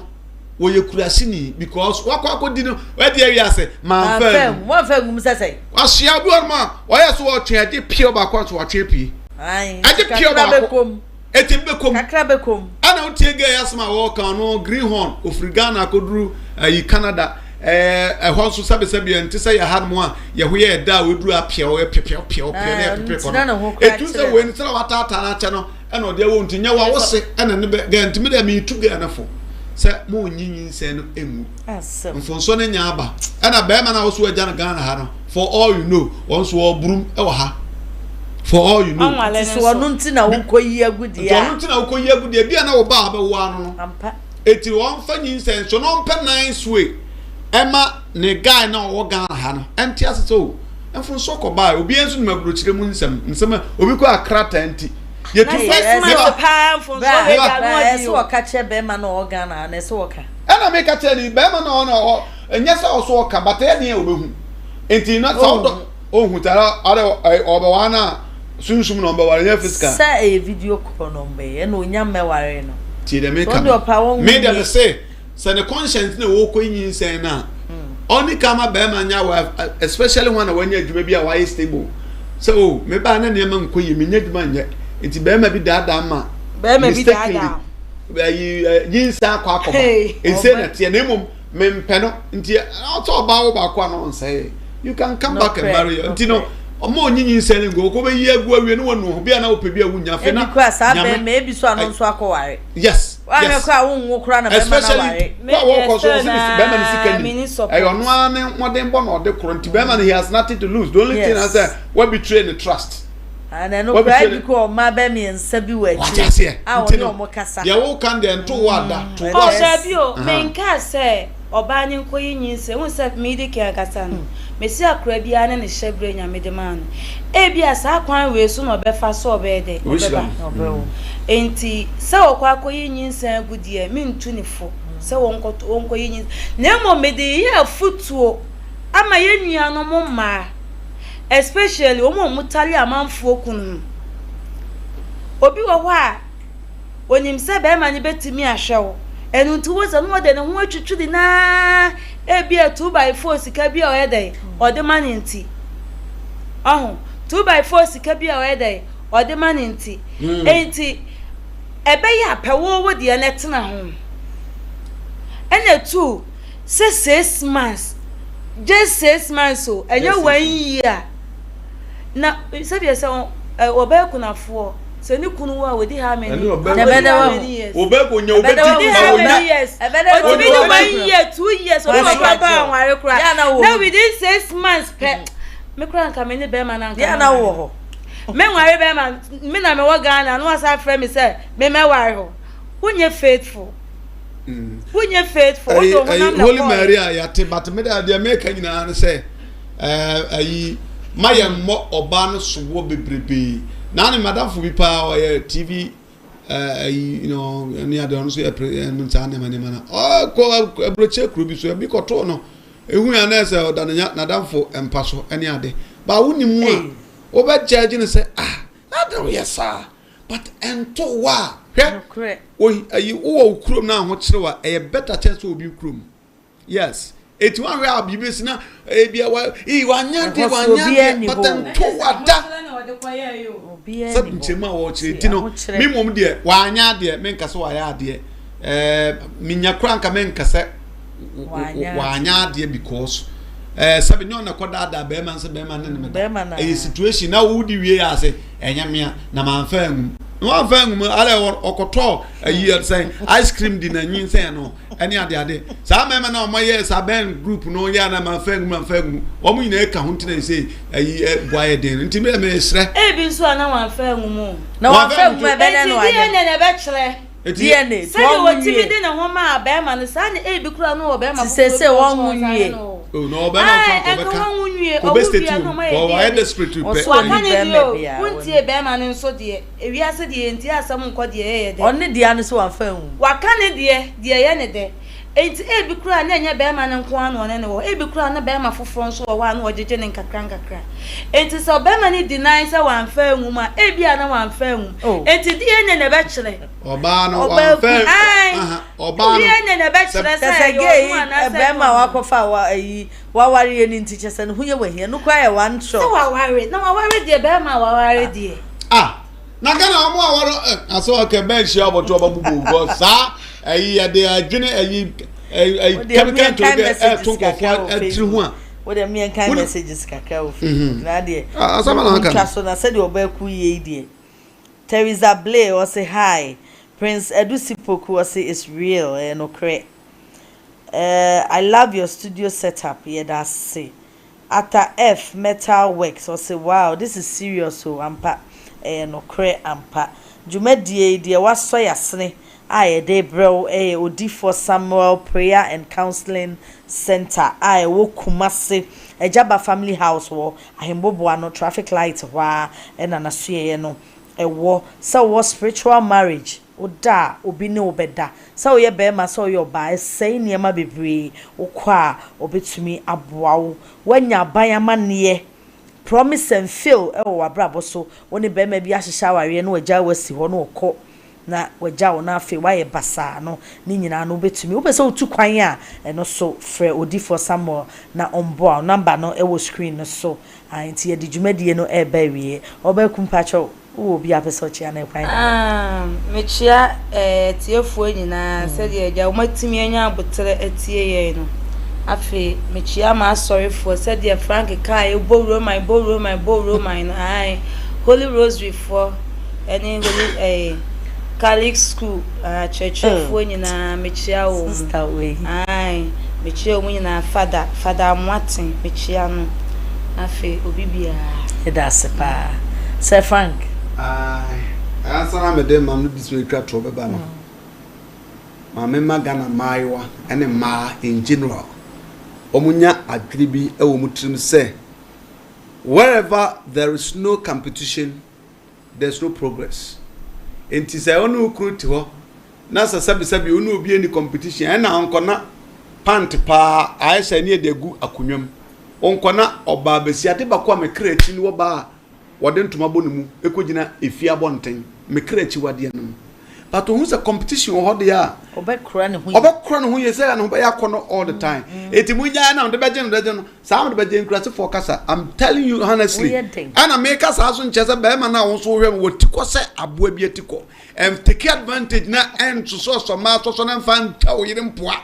wɔyɛ kurasini because wakɔ akɔdi no ɛdi awi ase maa Mamfa nfa angu. Mamfa angu mu sɛ sɛn? Wahyia obi wɔn a ɔyɛ so ɔtwe ɛgye pie baako nso watwe pie Ae, ɛgye nti pie kakra baako bɛkɔ mu. Eti bi bɛkɔ mu. Kakra bɛkɔ mu. Ɛna wotie girl yi asɛm a wɔreka ɔno greenhorn ofiri Ghana akɔduru ayi Canada ɛɛ ɛhɔ nso sɛbesɛbe ɛnte sɛ yɛ ha nom a yɛ ho yɛ ɛda a wɔduru apiaw ɛpiapiaw piaw piaw ne ɛpepe kɔ no etu sɛ wei no sɛ wataataa no akyɛ no ɛna ɔde awɔ nti nyɛ wa wo se ɛna ne bɛ gɛ ntumi dɛ meetu girl no fo sɛ mo nyi nyinsɛn no engu mfonso no nya aba ɛna bɛrima no a wɔso agya no Ghana ha no for all you know wɔn nso wɔburum ɛwɔ ha for all you know. Nti so ɔno nti na wokɔ yi agu deɛ a. Nti ɔno nti na wokɔ yi agu deɛ bi a na wo ba a bɛwo ano no. Ampa. Eti wɔn fa nyinsɛn so na ɔmpɛ nice way ɛma ne guy na ɔwɔ Ghana ha no ɛnte ase sɛ o mfonso kɔ baa obi nso nim aburokyerɛ mu nsɛm nsɛm obi kɔ akrataa nti. Yɛtu Na six months paa mfomsoɔ Bra, wei deɛ ano bra, ɔden ɛsɛ o. wɔka kyerɛ bɛrima no a ɔwɔ Ghana ha no, ɛsɛ wɔka. Ɛna meka kyerɛ no bɛrima no a ɔno ɔwɔ ɛnyɛ sɛ ɔso ɔka but ɛyɛ den a ɔbɛhu nti na sɛ ɔdɔ ɔhu tara ɔdɛ ɔbɛware no a sunsum na ɔbɛware nyɛ physical. Sɛ ɛyɛ video call na ɔmbɛyɛ ɛna onya mmɛware no. Tie deɛ So meka ɔno no deɛ ɔpɛ a wɔnwo me deɛ wie. me se sɛ ne conscience na wɔkɔ nyinsɛn no a ɔne ka ma bɛrima nya wife especially when na wanya adwuma bi a wayɛ stable sɛ o oh, me baa na nneɛma nkɔ yie menya adwuma nyɛ nti bɛrima bi daadaa ma mistakenly ayi nyinsɛn akɔ akɔba nse na teɛ na mmom mempɛ no nti ɔtɔ ɔbaa wo baako a na ɔnsɛe you can come back and marry nti no ɔmo onyi nyinsɛn no ngu ɔkɔ bɛyi agu awie ne wɔnu ho bi a na wopɛ bi a wunya afei na ebi kura saa bɛrima ebi so ano nso akɔware. Yes Woahwɛ yes koraa a wonwo koraa na bɛrima no especially aware. kɔ a wɔkɔ so ɔsi ne bɛrima no sika nim ɛyɛ ɔno ara ne mmɔden bɔ na ɔde korɔ nti bɛrima no he has nothing to lose the only thing Yes. asɛ wa betray ne trust. Ah, na ɛno Wa koraa betray ebi ne kɔ ɔmaa bɛ mmiɛnsa bi wɔ wate akyire aseɛ a nti ɔne no ɔmo kasa. deɛ woka no deɛ nto wo ada to wo Oh, ase. daabi o, Aha. menkaa sɛ ɔbaa no nkɔyi nyinsɛn. Wohu sɛ medi kan akasa no, mese akora biara ne ne hyɛberɛ Nyame de maa no. Ebia saa kwan wei so na ɔbɛfa so ɔbɛyɛ dɛ? Ɔbɛhyira Ɔbɛba. no. Ɔbɛwo. Enti sɛ ɔkɔ akɔyi nyinsɛn agu deɛ, mentu no fo sɛ wɔnkɔto wɔnkɔyi nyinsɛn. Na mmom mede reyɛ afotuo ama yɛn nuanom mmaa, especially wɔn a wɔtare amanfoɔ kunu ho. Obi wɔ hɔ a, onim sɛ barima no bɛtumi ahwɛ wo, ɛno nti wobɛhu sɛ na ɔde ne ho atwitwiri no ara, ebia 2x4 sika bi a ɔyɛ dɛn, ɔde ma no nti. Ɔho, 2x4 sika bi a ɔyɛ dɛn, ɔde ma no nti. Enti ɛbɛyɛ a pɛ wo wo deɛ no tena ho. Ɛna tu sɛ 6 months, just 6 months o, ɛnyɛ 1 year. Na sɛdeɛ sɛ ɔbɛyɛ kunafoɔ, sɛ ne kunu wu a wɔdi how many, wɔdi how many years? Wɔdi how many years? Ɔtumi di 1 year, 2 years, obi wɔ koraa paa anware koraa. Na within 6 months pɛ, me koraa nka me ne bɛrima no anka mɛware. Me nware bɛrima, me na mewɔ Ghana na wasan afrɛ me sɛ me mɛware hɔ. Wonyɛ faithful. Wonyɛ faithful. Wode wo honam na Holy kɔɔɛ. Mary a yɛate but me deɛ deɛ meka nyinaa ne sɛ ayi ma yɛn mmɔ ɔbaa no soboɔ bebrebee. Na ne madamfo bi paa ɔyɛ TV ayi you know ne adeɛ ɔno nso yɛ pre ɛno saa nneɛma nneɛma na ɔkɔ aburokyire kuro bi so ebi kɔtoo no ehu ya na ɛsɛ ɔda ne n'adamfo mpa so ne ade ba wo ne mu a wobɛ judge no sɛ ah adɛn woyɛ saa but ɛnto wo a hwɛ oyi ayi wowɔ wo kurom na ahokyere wa ɛyɛ better kyɛn sɛ obi kurom yes eti wahwɛ a biribi si na ebi wa ee wanya de wanya de but ɛnto wa da sɛ nkyɛn mu a wɔkyerɛ ti no mi mom deɛ wanya adeɛ mi nkasa wayɛ adeɛ ɛɛ minya kora nka mi nkasa. wanyɛ adeɛ because ɛɛ eh, sɛbi nyɛ ɔna kɔ daadaa bɛrima nsɛ bɛrima ne ne meda ɛyɛ situation na wodi wie yɛ ase ɛnyɛ mea na manfa angum na wanfa angum ala ɔkɔtɔ ayi sɛn ice cream di na nyinsɛn no ɛne ade ade saa mmarima na wɔn yɛ saa bɛn group no yɛ ana manfa angum manfa angum wɔn nyinaa ka ho ntina sɛ ayi ɛboa yɛ den nti mi mɛ srɛ. Ebi nso a na wanfa angum o. Na wanfa angum ɛbɛn na wanyɛ. Eti DNA na ɛbɛkyerɛ. DNA nti Sɛdeɛ wɔn wɔtumi nwie. de ne ho maa barima no, saa na ebi koraa no wɔ barima Ti foforɔ bi seesei a wɔn ɔso nwo ɔsan ne nwie. no wɔ. Oh, na ɔbɛma Ae, nfa ɛnka kɔbɛka wɔn nwo nwie, kɔbɛ ɔwo state wie a na o ɔma yɛ kɔ wayɛ DNA. desperate pɛ Ɔso Waka ɔnni ne bɛrima deɛ o, biara wontie wɔnni. barima no nso deɛ, ewiase deɛ yɛntie asɛm nkɔ deɛ ɛyɛ dɛ. Ɔno ne deɛ ano sɛ wamfa anwu. Waka ne deɛ, deɛ ɛyɛ ne dɛ. Enti ebi koraa na ɛnyɛ barima no nko ara na ɔne no wɔ hɔ, ebi koraa na barima foforɔ nso wɔ hɔ a na ɔgyegye no nkakrankakra. Enti sɛ ɔbarima no deny sɛ wamfa anwu mu a, ebia na wamfa anwu. Oh. Enti DNA na ɛbɛkyerɛ. Ɔbaa no Ɔbaa wamfa ku. Ae, aha ɔbaa no DNA na sɛ ɛbɛkyerɛ sɛ Kyɛ sɛ ɛyɛ gay ɔno yi anaasɛ ɛnyɛ bɛrima a ɔno. wakɔfa a wa ayi waware yɛ no nti kyɛ sɛ ne ho yɛ wahia no koraa yɛ one Sɛ shot. waware, na waware deɛ barima a waware deɛ. ah na Ghana wɔn a wɔn ɛ asɛ ɔkɛ bɛn hyia abɔto ɔba bubu because saa ɛyi yɛde adwene ɛyi ɛyi Wo deɛ chemical meɛnkan ntoro messages ɛɛto kakra nkurɔfoɔ wɔ ɛtiri ho Facebook. a Wo deɛ meɛnkan wone messages kakra wɔ Facebook na adeɛ asɛm na aka montwa no so na sɛdeɛ ɔbaa ku yie yi deɛ. Teresa Blay ɔse hi. Prince Adusi Poku ɔse it's real ɛyɛ nokorɛ. Eh I love your studio set up yɛda ase. Arthur F Metal Works ɔse wow this is serious o ampa ɛyɛ nokorɛ ampa dwumadie yi deɛ wasɔ yasene a yɛde rebrɛ wo ɛyɛ Odifoɔ Samuel Prayer and Counseling Center a ɛwɔ Kumasi Agyaba Family House wɔ Ahemboboano traffic light hɔ ara ɛna nasoɛeɛ no. ɛwɔ sɛ wowɔ spiritual marriage, woda a obi ne wo bɛda, sɛ woyɛ barima sɛ woyɛ ɔbaa, ɛsɛe nneɛma bebree, wokɔ a ɔbɛtumi aboa wo, woanya aban amanneɛ, promise and fail wɔ w'abrabɔ so, wo ne barima bi ahyehyɛ awareɛ na wagyae wo asi hɔ na ɔkɔ na wagya wo na afei woayɛ basaa no, ne nyinaa no wobɛtumi, wopɛ sɛ wotu kwan a, ɛno nso frɛ Odiyifoɔ Samuel na ɔmboa wo, number no wɔ screen no so. Ae nti yɛde dwumadie no reba awieɛ. Ɔbaaku mpakyɛw wowɔ obi a wopɛ sɛ ɔkyea no ɛkwan da hɔ? Aah mekyea atiefoɔ nyinaa sɛdeɛ agya wɔn atumi anya aboterɛ atie yɛn no. Afei mekyea m'asɔrefoɔ sɛdeɛ Frank kaeɛ bɔ Roman bɔ Roman bɔ Roman no ae Holy Rosary foɔ ɛne Holy ɛɛ Catholic school akyerɛkyerɛfoɔ nyinaa mekyea wɔn. Sister wei. Ae mekyea wɔn nyinaa Fada Fada Amoaten mekyea no na afei obi biara. Yɛda ase paa Sir Frank. Ae ansa na mede ma no bi so atwa toɔ bɛba no ma memma Ghana mmaayewa ne mmaa in general wɔn nya adwene bi wɔ wɔn tirim sɛ wherever there is no competition there's no progress. Enti sɛ wo ne wo kunu te hɔ na sɛ sɛbisɛbi wo ne obi ani competition ɛna ɔnkɔ na pant paa ayɛ sɛ ne yɛde agu akonnwa mu ɔnkɔ na ɔbaa bɛsi ade baako a me kra akyi ne wɔbaa a wɔde ntoma bɔ ne mu ɛkɔgyina efie abɔnten me kra akyiwadeɛ no no but ohun sɛ competition wɔ hɔ deɛ a ɔbɛkora ne ho yie ɔbɛkora ne ho yie sɛ ne ho bɛyɛ akɔnɔ all the time eti mu nyaa na ɔde bɛgye no bɛgye no Saa mede bɛgye nkurasefoɔ kasa I'm telling you honestly. Ɛna meka saa so nkyɛ sɛ bɛrima no a wo nso wohwɛ no wɔ tikɔ sɛ aboa bi atikɔ. And take advantage na ɛnsosɔsɔ mmaa sɔsɔ na mfa ntwa wo yere mpoa.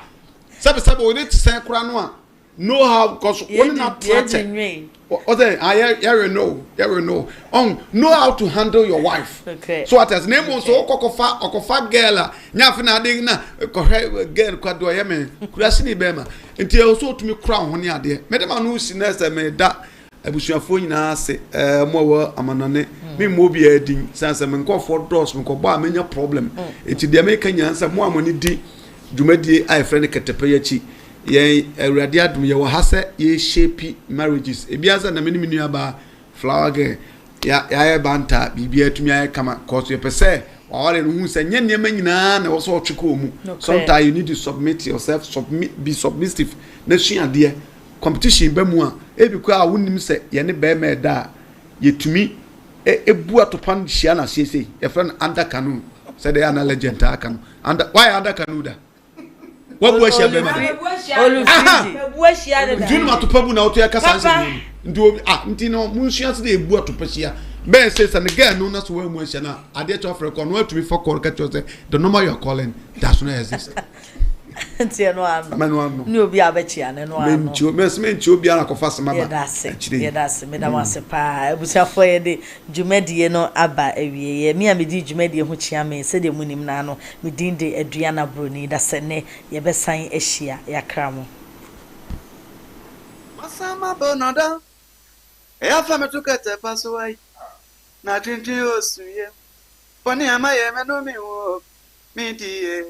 Sɛbesɛbe wo yere te sɛn koraa no a know how because wo ne no atena kyɛ. Ɔsɛ ah yɛwe no yɛwe no ɔn know how to handle your wife. So ate ase na emu nso wokɔ kɔfa ɔkɔfa girl a nya afe na ade na kɔhwɛ girl kɔ de ɔyɛ me kurase ni bɛrima. Nti ɛwɔ sɛ wotumi kora wo ho ne adeɛ. Mede m'ano si nnɛ sɛ meda abusuafoɔ nyinaa ase, ɛɛ mo a ɛwɔ amanɔne. Memmɔ obiara din, sane sɛ me nkurɔfoɔ dɔɔso, mekɔbɔ a menya problem. Nti deɛ meka nyinaa ne sɛ mo a mo ani di dwumadie a yɛfrɛ no kɛtɛpɛ yi akyi, yɛn Awurade adom yɛwɔ ha sɛ yɛreshape marriages. Ebiara sɛ na me ne me nuabaa Flower girl, ya yɛayɛ banter, biribiara atumi ayɛ kama cause yɛpɛ sɛ waware no hu sɛ nyɛ nneɛma nyinaa na ɛwɔ sɛ ɔtwe kɔɔ mu. Sometimes you need to submit yourself, submit, be submissive na sua adeɛ. Competition ba mu a, ebi koraa a wonnim sɛ yɛne bɛrima ɛda a, yɛtumi ebu atopa no hyia no aseɛ sei. Yɛfrɛ no under canoe, sɛdeɛ ɛyɛ a na legend taa ka no. Under, woayɛ under canoe da? wabu ahyia bɛrima de nti wonum atopa bu na woto yɛ kasa nsɛm mu nti obi ah nti no mo nsua se de ebu atopa hyia bɛyɛ sɛ sɛ ne girl no na so wɔn mu ahyia na adeɛ kyɛ ɔfrɛ kɔ no atumi fa kɔɔl kɛkyɛ sɛ the number you are calling does not exist. Nti ɛno ano. Mɛno ano. Ne obi a bɛkyia no ɛno ano. Menkyio mɛsɛ menkyio obi ara kɔfa asɛm aba. Yɛda ase yɛda ase meda mo ase paa abusuafoɔ yɛde dwumadie no aba awieɛ me a medi dwumadie ho kyia me sɛdeɛ monim no ara no Me din de Aduana Broni, dasɛ nnɛ yɛbɛsan ahyia, yɛakra mo. Masan maba onɔdɔ ɛyɛ afa me to kɛtɛ pa so ai Na dwendwen osu yɛ bɔne a mayɛ mɛno me ho o Me die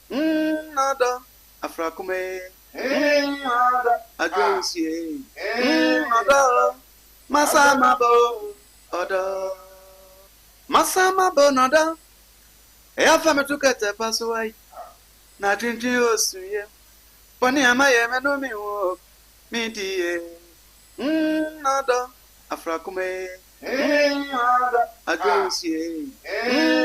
mm ɔdɔ afrakoma ee mm ɔdɔ adwo awusie ee mm ɔdɔ o Masan maba o ɔdɔ Masan maba onɔdɔ Ɛyɛ afa me to kɛtɛ pa so ai Na dwendwen osu yɛ Bɔne a mayɛ mɛno me ho o Me die mm ɔdɔ afrakoma ee mm ɔdɔ adwo awusie ee mm.